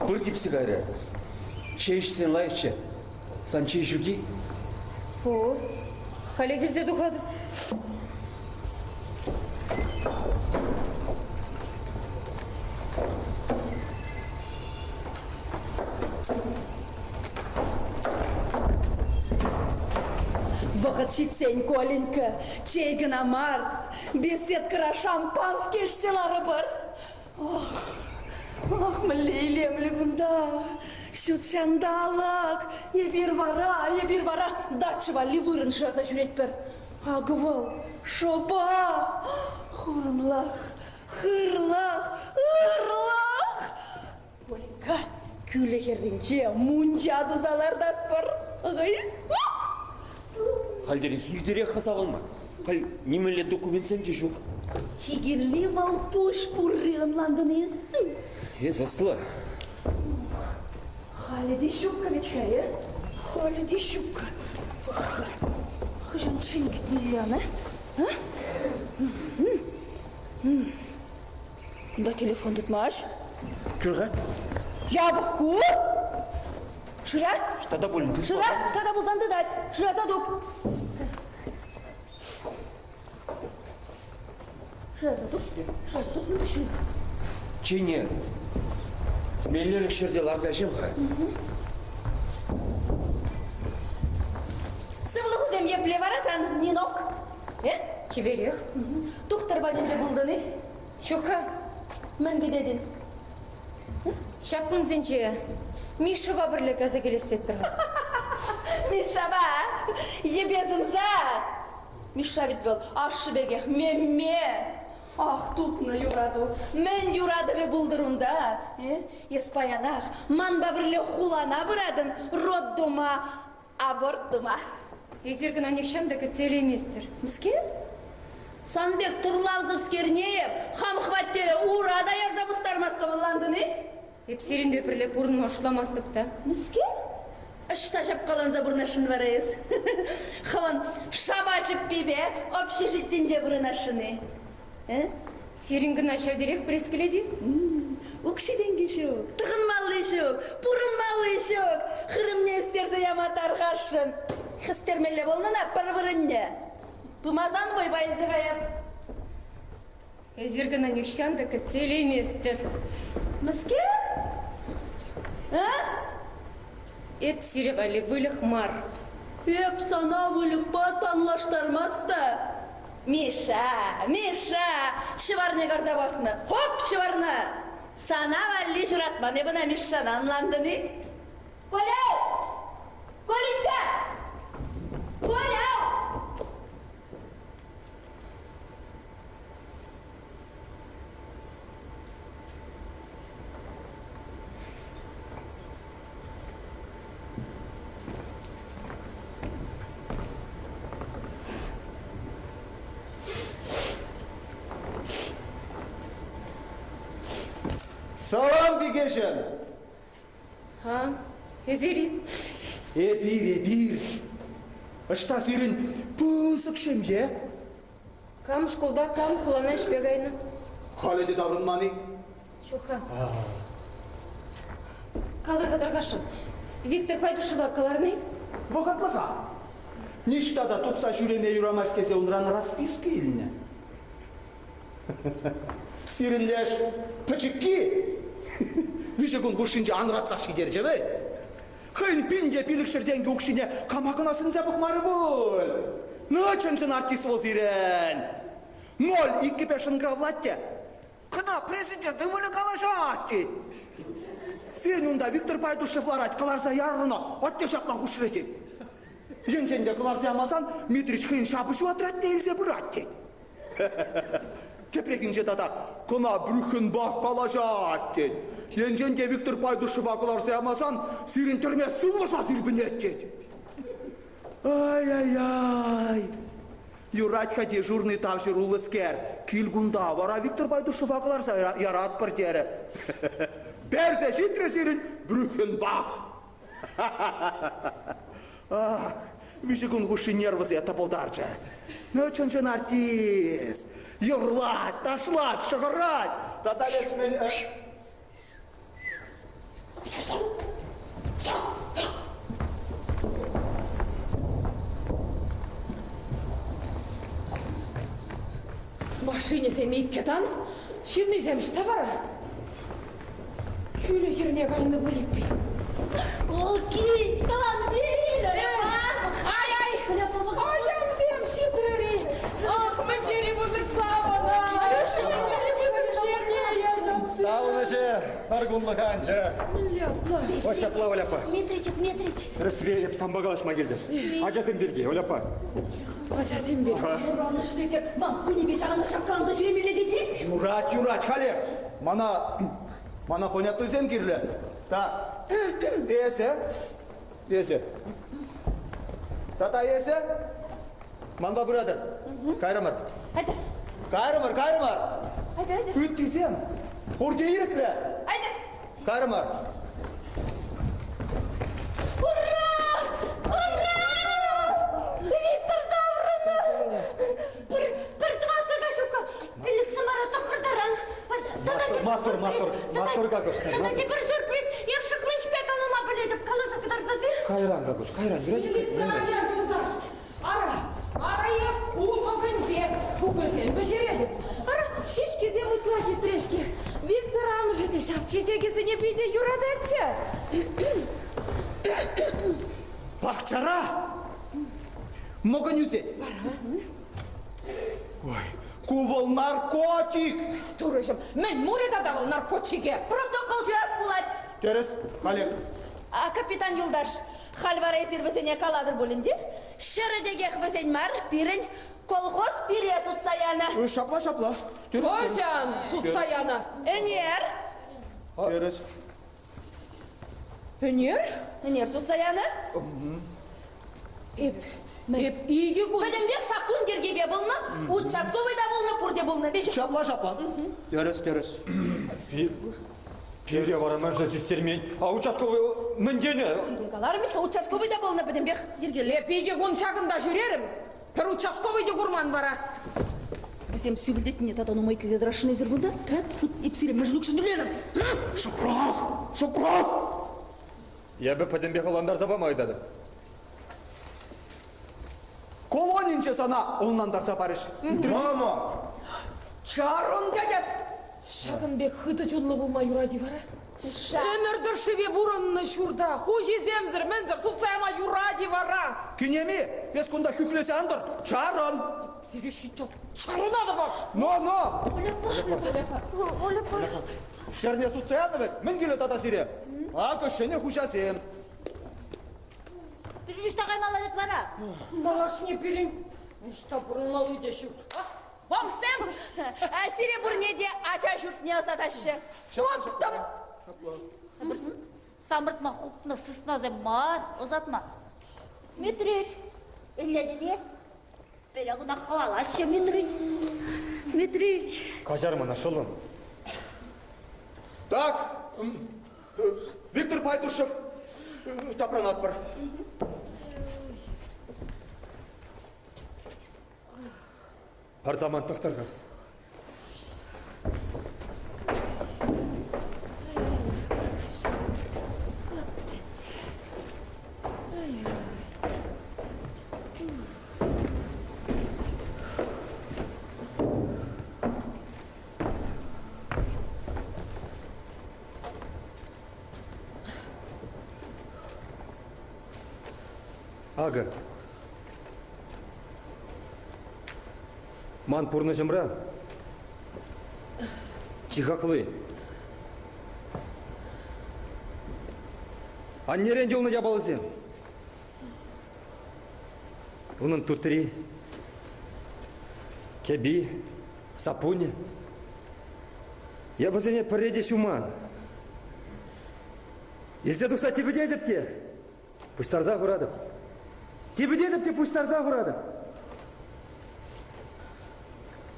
Пыр типсе кайрӗ. Чей ӗҫсен лайӑхчӗ. Сан чей ҫук-и? Пур. Халех илсе тухатӑп. Вӑхӑт ҫитсен, Коленька, чей кӑна мар, беседкӑра шампански ӗҫсе ларӑпӑр. Ох, ох, мӗнле илемлӗ кунта! Ҫут ҫанталӑк! Эпир вара, эпир вара дача валли вырӑн шыраса ҫӳретпӗр. Акӑ вӑл, шӑпа! Хурӑнлӑх, хырлӑх, ырлӑх! Оленька, кӳлӗ хӗрринче мунча туса лартатпӑр. Ӑй! Хальтерех иртерех хасавӑнма. Халь нимӗнле документсем те ҫук. Чи кирли вӑл пуҫ пурри ӑнлантӑн эс. Эс ӑслӑ. Халӗ те ҫуккӑ вӗт-ха, э? Халӗ те ҫуккӑ. Хӑҫанччен кӗтмелле ӑна? А? Кунта телефон тытмасть. Кӳр-ха. Япӑх ку. Шыра. Что та пулин тытма. Шыра, что та пулсан тытать. Шыраса туп. Шыраса туп. Шыраса туп, ну ҫук. Чене. Меллӗрех ҫӗрте ларса ӗҫем-ха. Сывлӑхусем епле вара сан, Нинок? Э? Чиперех. Тухтӑр патӗнче пултӑн-и? Ҫук-ха. Мӗн кӗтетӗн? Ҫак кунсенче Мишӑпа пӗрле кайса килес тетпӗр-ха. Мишшапа? Йӗпе сӑмса! Мишша ведь вӑл ашшӗ пекех мемме! Ах, тупнӑ юрату! Мӗн юратӑвӗ пултӑр унта? Э? Эс паянах манпа пӗрле хулана пыратӑн, роддома аборт тума. Эсир кӑна нихҫан та кӗтсе илейместӗр. Мӗскер? Сан пек тӑрлавсӑрскерне эп хам хваттере ура та ярса пустармастӑп, ӑнлантӑн-и? Эп сирӗнпе пӗрле пурӑнма шутламастӑп та. Мӗскер? Ӑҫта ҫапкаланса пурӑнасшӑн вара эс? Хӑвӑн шапа чӗппипе общежитинче пурӑнасшӑн-и? Э? Сирӗн кӑна ҫав терех пресс килет-и? Укҫи-тенки ҫук, тӑхӑнмалли ҫук, пурӑнмалли ҫук. Хырӑмне ӳстерсе яма тархасшӑн. Хӗстермелле пулнӑ ӑна пӗр вырӑнне. Пымасан вӑйпа илсе каяп. Эсир кӑна нихҫан та кӗтсе илейместӗр. Мӗскер? А? Эп сире валли выльӑх мар. Эп сана выльӑхпа танлаштармас та. Миша, Миша, ҫӑварне карса пӑхнӑ. Хоп, ҫӑварна! Сана валли ҫуратман эп ӑна Мишшана, ӑнлантӑн-и? Коля! Коленька! Коля! Салам, пикеҫӗм! Ха, эсир-и? Эпир, эпир. Ӑҫта сирӗн пысӑк ҫемье? Кам шкулта, кам хулана ӗҫпе кайнӑ? Халӗ те таврӑнман-и? Ҫук-ха. Калӑр-ха тархасшӑн, Виктор Пайдушева кӑларни? Вӑхӑтлӑха. Ниҫта та тухса ҫӳреме юрамасть тесе унран расписка илнӗ. Сирӗн леш пӗчӗкки виҫӗ кун хушшинче анратсах ҫитерчӗ вӗт. Хӑйӗн пин те пилӗкҫӗр тенкӗ укҫине кама кӑна сӗнсе пӑхмарӗ пуль. Ну, чӑн-чӑн артист вӑл сирӗн. Ноль иккӗпе шӑнкӑравлать те Кӑна президент ывӑлӗ калаҫать тет. Сирӗн унта Виктор Пайдушев ларать, кӑларса ярӑр ӑна, атте ҫапма хушрӗ тет. Енчен те кӑларса ямасан Митрич хӑйӗн ҫапӑҫу отрядне илсе пырать тет. Тепрехинче тата кӑна Брюхенбах калаҫать тет. Енчен те Виктор Пайдушева кӑларса ямасан сирӗн тӗрме сывлӑша сирпӗнет тет. Ай-яй-яй! Юрать-ха дежурнӑй тавҫӑруллӑскер. Кил кунта, вара Виктор Байдушева кӑларса яратпӑр терӗ. Персе ҫитрӗ сирӗн Брюхенбах. Ах, виҫӗ кун хушши нервӑсене тӑпӑлтарчӗ. Ну, чӑн-чӑн артист. Юрлать, ташлать, шӑхӑрать. Тата леш мӗн... Машинӗсем иккӗ тан, ҫыннисем ӑҫта вара? Кӳлӗ хӗрне кайнӑ пуль-и? Окей, тӑван кил! Ай-ай! Ачамсем ҫитрӗр-и? Ах, мӗн тери пысӑк савӑнӑҫ! Мӗн тери пысӑк ҫемье, ачамсем! Савӑнӑҫӗ пӗр кунлӑха анчӗ. Мӗнле апла? Вот ҫапла, Оляпа. Дмитрич, Дмитрич. Тӗрӗссипе эп санпа калаҫма килтӗм. Ачасем пирки, Оляпа. Ачасем пирки. Юранӑ Виктор, ман кунӗпе ҫакӑнта шапкаланса ҫӳремелле тет-и? Юрать, юрать, халех. Мана, мана понятуйсем кирлӗ. Так, эсӗ, эсӗ. Тата эсӗ манпа пыратӑр. Кайрӑмӑр. Айтӑр. Кайрӑмӑр, кайрӑмӑр. Айтӑр, айтӑр. Ыттисем пурте ирӗклӗ. Айтӑр. Кайрӑмӑр. Ура! Ура! Виктор таврӑннӑ! Пӗр, пӗр тӑватӑ та ҫук-ха. Пилӗксем вара тӑххӑртаран. Тата Маттур, маттур, маттур, Какуш. Тата тепӗр сюрприз. Эп шӑхличпе калама пӗлетӗп. Каласа кӑтартас-и? Кайран, Какуш, кайран. Милиционер пулса. Ара, ара эп кубокӗнче кукӑльсем пӗҫеретӗп. Ара, ҫеҫкесем ытла хитре-ҫке. Виктор амӑшӗ хӑй те ҫав чечекӗсене питӗ юрататчӗ. Пахчара мӑкӑнь ӳсет. Ой, ку вӑл наркотик! Турӑҫӑм, мӗн мурӗ тата вӑл наркотике? Протокол ҫырас пулать. Тӗрӗс, халех. А, капитан юлташ, халь вара эсир вӗсене калатӑр пуль ӗнтӗ. Ҫӗрӗ текех вӗсен мар, пирӗн колхоз пире сутса янӑ. Ҫапла, ҫапла. Тӗрӗс, тӗрӗс. Хӑҫан сутса янӑ? Ӗнер. Тӗрӗс. Ӗнер? Ӗнер сутса янӑ. Эп, эп икӗ кун... Пӗтӗмпех саккун йӗркипе пулнӑ, участковӑй та пулнӑ, пурте пулнӑ. Ҫапла, ҫапла. Тӗрӗс, тӗрӗс. Пире вара мӗншӗн систермен? А участковый мӗн тенӗ? Сире каларӑм вӗт-ха, участковӑй та пулнӑ, пӗтӗмпех йӗркеллӗ. Эп икӗ кун ҫакӑнта ҫӳрерӗм, пӗр участковӑй те курман вара. Вӗсем сӳпӗлтетнине тата нумай итлесе тӑрасшӑн эсир кунта? Эп сире мӗншӗн укҫа тӳлерӗм? Шӑпрах! Шӑпрах! Эпӗ пӗтӗмпех ӑнлантарса пама ыйтатӑп. Колонинче сана ӑнлантарса парӗҫ. Мама! Чарун тетӗп! Ҫакӑн пек хытӑ чунлӑ пулма юрать-и вара? Ӗмӗр тӑршшӗпе пурӑннӑ ҫурта хуҫисемсӗр-мӗнсӗр сутса яма юрать-и вара? Кинеми, эс кунта хӳхлесе ан тӑр, чарӑн! Сире сейчас чарӑнатӑпах! Но, но! Оляпа, Оляпа. Ҫӗрне сутса янӑ вӗт, мӗн кирлӗ тата сире? Акӑ ҫӗнӗ хуҫасем. Пирӗн ӑҫта каймалла тет вара? Малашне пирӗн ӑҫта пурӑнмалли те ҫук. Бомжсем! Сире пурне те ача ҫуртне ӑсатаҫҫӗ. Уттӑм! Самӑртма хупнӑ сыснасем мар, ӑсатма. Митрич, ӗнетӗн-и? Пире куна хӑвалаҫҫӗ, Митрич. Митрич. Каҫар мана, шӑллӑм. Так, Виктор Пайдушев, тапранатпӑр. Пӗр самант тӑхтӑр-ха. Акӑ, ман пурнӑҫӑмра чи хакли. Аннерен юлнӑ япаласем. Унӑн тутри, кӗпи, саппунӗ. Я вӗсене пӗрре те ҫуман. Илсе тухса типӗтетӗп те пуҫтарса хуратӑп. Типӗтетӗп те пуҫтарса хуратӑп.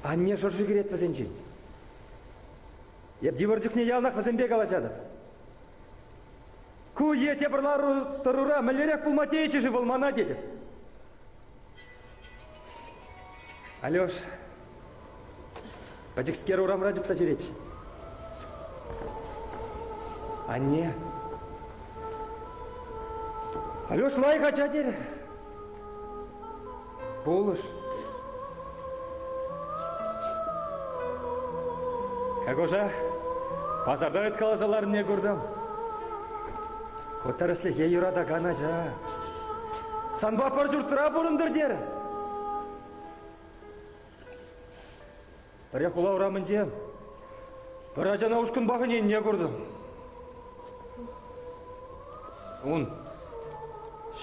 Анне шӑрши кӗрет вӗсенчен. Эп йывӑр чухне яланах вӗсемпе калаҫатӑп. Ку е тепӗр лару-тӑрура мӗнлерех пулма тейӗччӗ-ши вӑл мана тетӗп. Алеш, пӗчӗкскер урамра чупса ҫӳретчӗ. Анне, Алеш лайӑх ача терӗ. Пулӑш. Какоша, пасарта ыйткаласа ларнине куртӑм. Ку тӗрӗслӗхе юратакан ача. Санпа пӗр ҫуртра пурӑнтӑр терӗ. Пӗрре хула урамӗнче пӗр ачана ушкӑнпа ӗненне куртӑм. Ун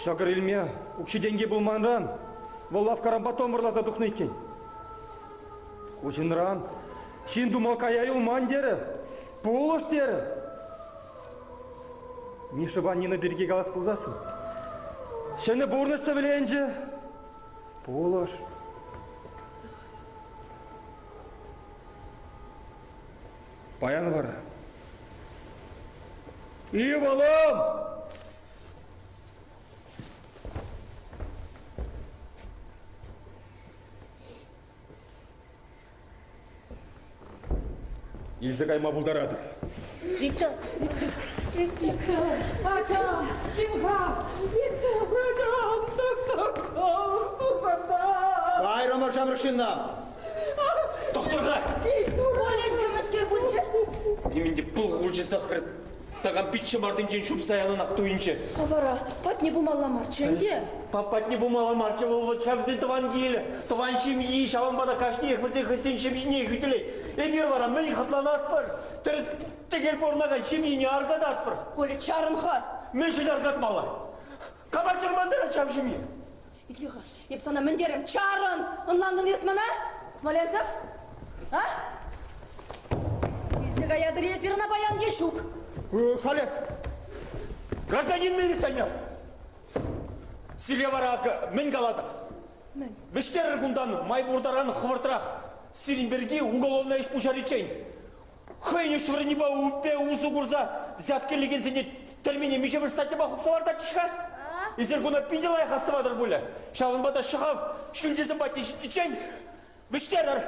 ҫӑкӑр илме укҫи-тенки пулманран вӑл лавккаран батон вӑрласа тухнӑ иккен. Куҫӑнран ҫын тума кая юлман терӗ, пулӑш терӗ. Мишӑпа Нина пирки калас пулсассӑн ҫӗнӗ пурнӑҫ тӗвӗленчӗ. Пулӑш. Паян вара. Ывӑлӑм! Илсе кайма пултаратӑп. Виктор, Виктор, Виктор, ачам, чим-ха, Виктор, ачам, тӑк-тӑк-ха, Кайрӑмӑр ҫамрӑк ҫынна. Тӑхтӑр-ха! Оленька мӗскер пулчӗ? Нимӗн те пыл хурчӗ сахӑр такам пит ҫӑмартинчен ҫупса янӑнах туйӑнчӗ. А вара патне пымалла марччӗ ӗнтӗ. Патне пымалла марччӗ вӑл вӑт вӗсен тӑван килӗ, тӑван ҫемйи, ҫавӑнпа та кашниех вӗсен хӑйсен ҫемйине хӳтӗлет. Эпир вара мӗн хӑтланатпӑр? Тӗрӗс тӗкел пурӑнакан ҫемьене аркататпӑр. Коля, чарӑн-ха. Мӗншӗн аркатмалла? Кама чӑрмантарать ҫав ҫемье? Итле-ха, эп сана мӗн терӗм? Чарӑн! Ӑнлантӑн эс мана? Смоленцев? А? Илсе каятӑр эсир ӑна паян е ҫук? Халех. Гражданин милиционер! Сире вара акӑ мӗн калатӑп? Мӗн? Вӗҫтерӗр кунтан май пур таран хӑвӑртрах. Сирӗн пирки уголовнӑй ӗҫ пуҫариччен. Хӑйӗн ӗҫ вырӑнӗпе упе усӑ курса взятка илекенсене тӗрмене миҫемӗш статьяпа хупса лартатчӗҫ-ха? Эсир куна питӗ лайӑх астӑватӑр пулӗ. Ҫавӑнпа та ҫӑхав ҫӳлтисем патне ҫитиччен вӗҫтерӗр.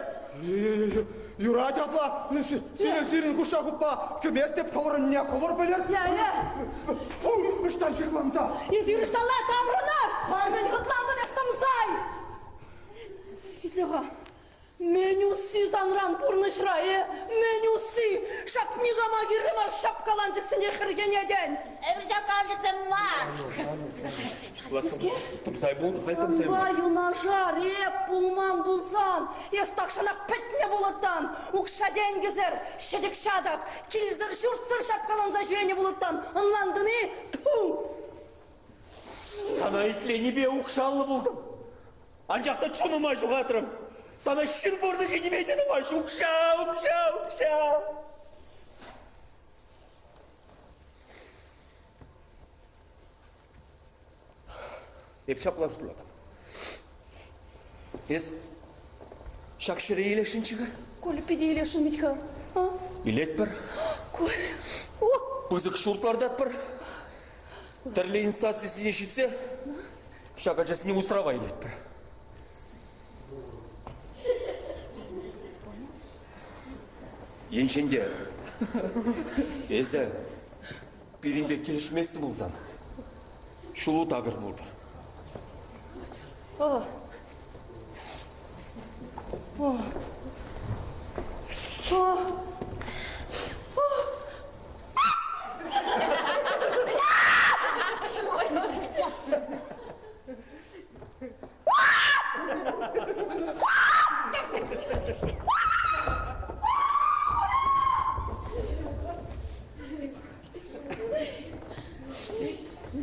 Юрать апла. Сирӗн сирӗн хушша хуппа кӗместӗп, хӑвӑрӑнне хӑвӑр пӗлӗр. Я-я! Ӑҫтан ҫыхланса? Эсир ӑҫталла таврӑнӑр? Мӗн хӑтлантӑн эс тӑмсай? Итле-ха, Мӗн усси санран пурнӑҫра, э? Мӗн усси? Ҫак никама кирлӗ мар ҫапкаланчӑксене хӗрхенетӗн. Эпир ҫапкаланчӑксем мар. Тӑмсай пул, хай тӑмсай Санпа юнашар эп пулман пулсан, эс тахҫанах пӗтнӗ пулӑттан, укҫа-тенкӗсӗр, ҫӗтӗк-ҫатӑк, килсӗр-ҫуртсӑр ҫапкаланса ҫӳренӗ пулӑттан, ӑнлантӑн-и? Тьфу! Сана итленипе укҫаллӑ пултӑм. Анчах та чунӑма ҫухатрӑм. Сана ҫын пурнӑҫӗ ниме те тумасть. Укҫа, укҫа, укҫа. Эп ҫапла шутлатӑп. Эс ҫак ҫӗре илесшӗнччӗ-ха? Коля, питӗ илесшӗн вӗт-ха. А? Илетпӗр. Коля. Пысӑк ҫурт лартатпӑр. Тӗрлӗ инстанцисене ҫитсе Ҫак ачасене усрава илетпӗр. Енчен те эсӗ пирӗнпе килӗшместӗн пулсан, ҫулу такӑр пултӑр. О. О. О.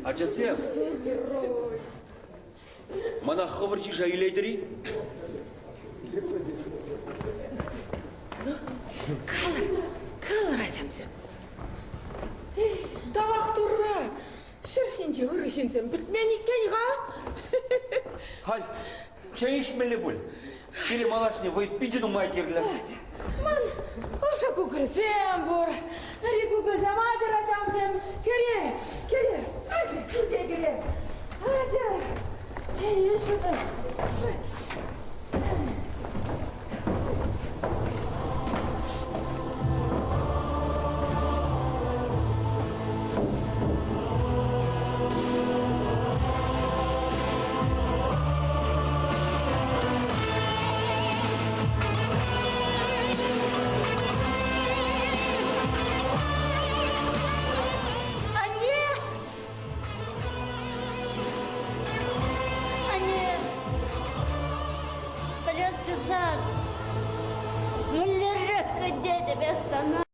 Ачасем, мана хӑвӑр йыша илетӗр-и? Калӑр, калӑр, ачамсем. Тавах Турра, ҫӗр ҫинче ырӑ ҫынсем пӗтмен иккен-ха. Халь чей ӗҫмелле пуль. Пире малашне вӑй питӗ нумай кирлӗ. Ман ӑшӑ кукӑрсем пур. Вӗри кукӑрсем, атьӑр, ачамсем, кӗрер, кӗрер, атьӑр, пӳрте кӗрер. Атьӑр, чей ӗҫӗпӗр. Анне! Анне! Пӗлес часан, мӗнлерех кӗтетӗп эп сана.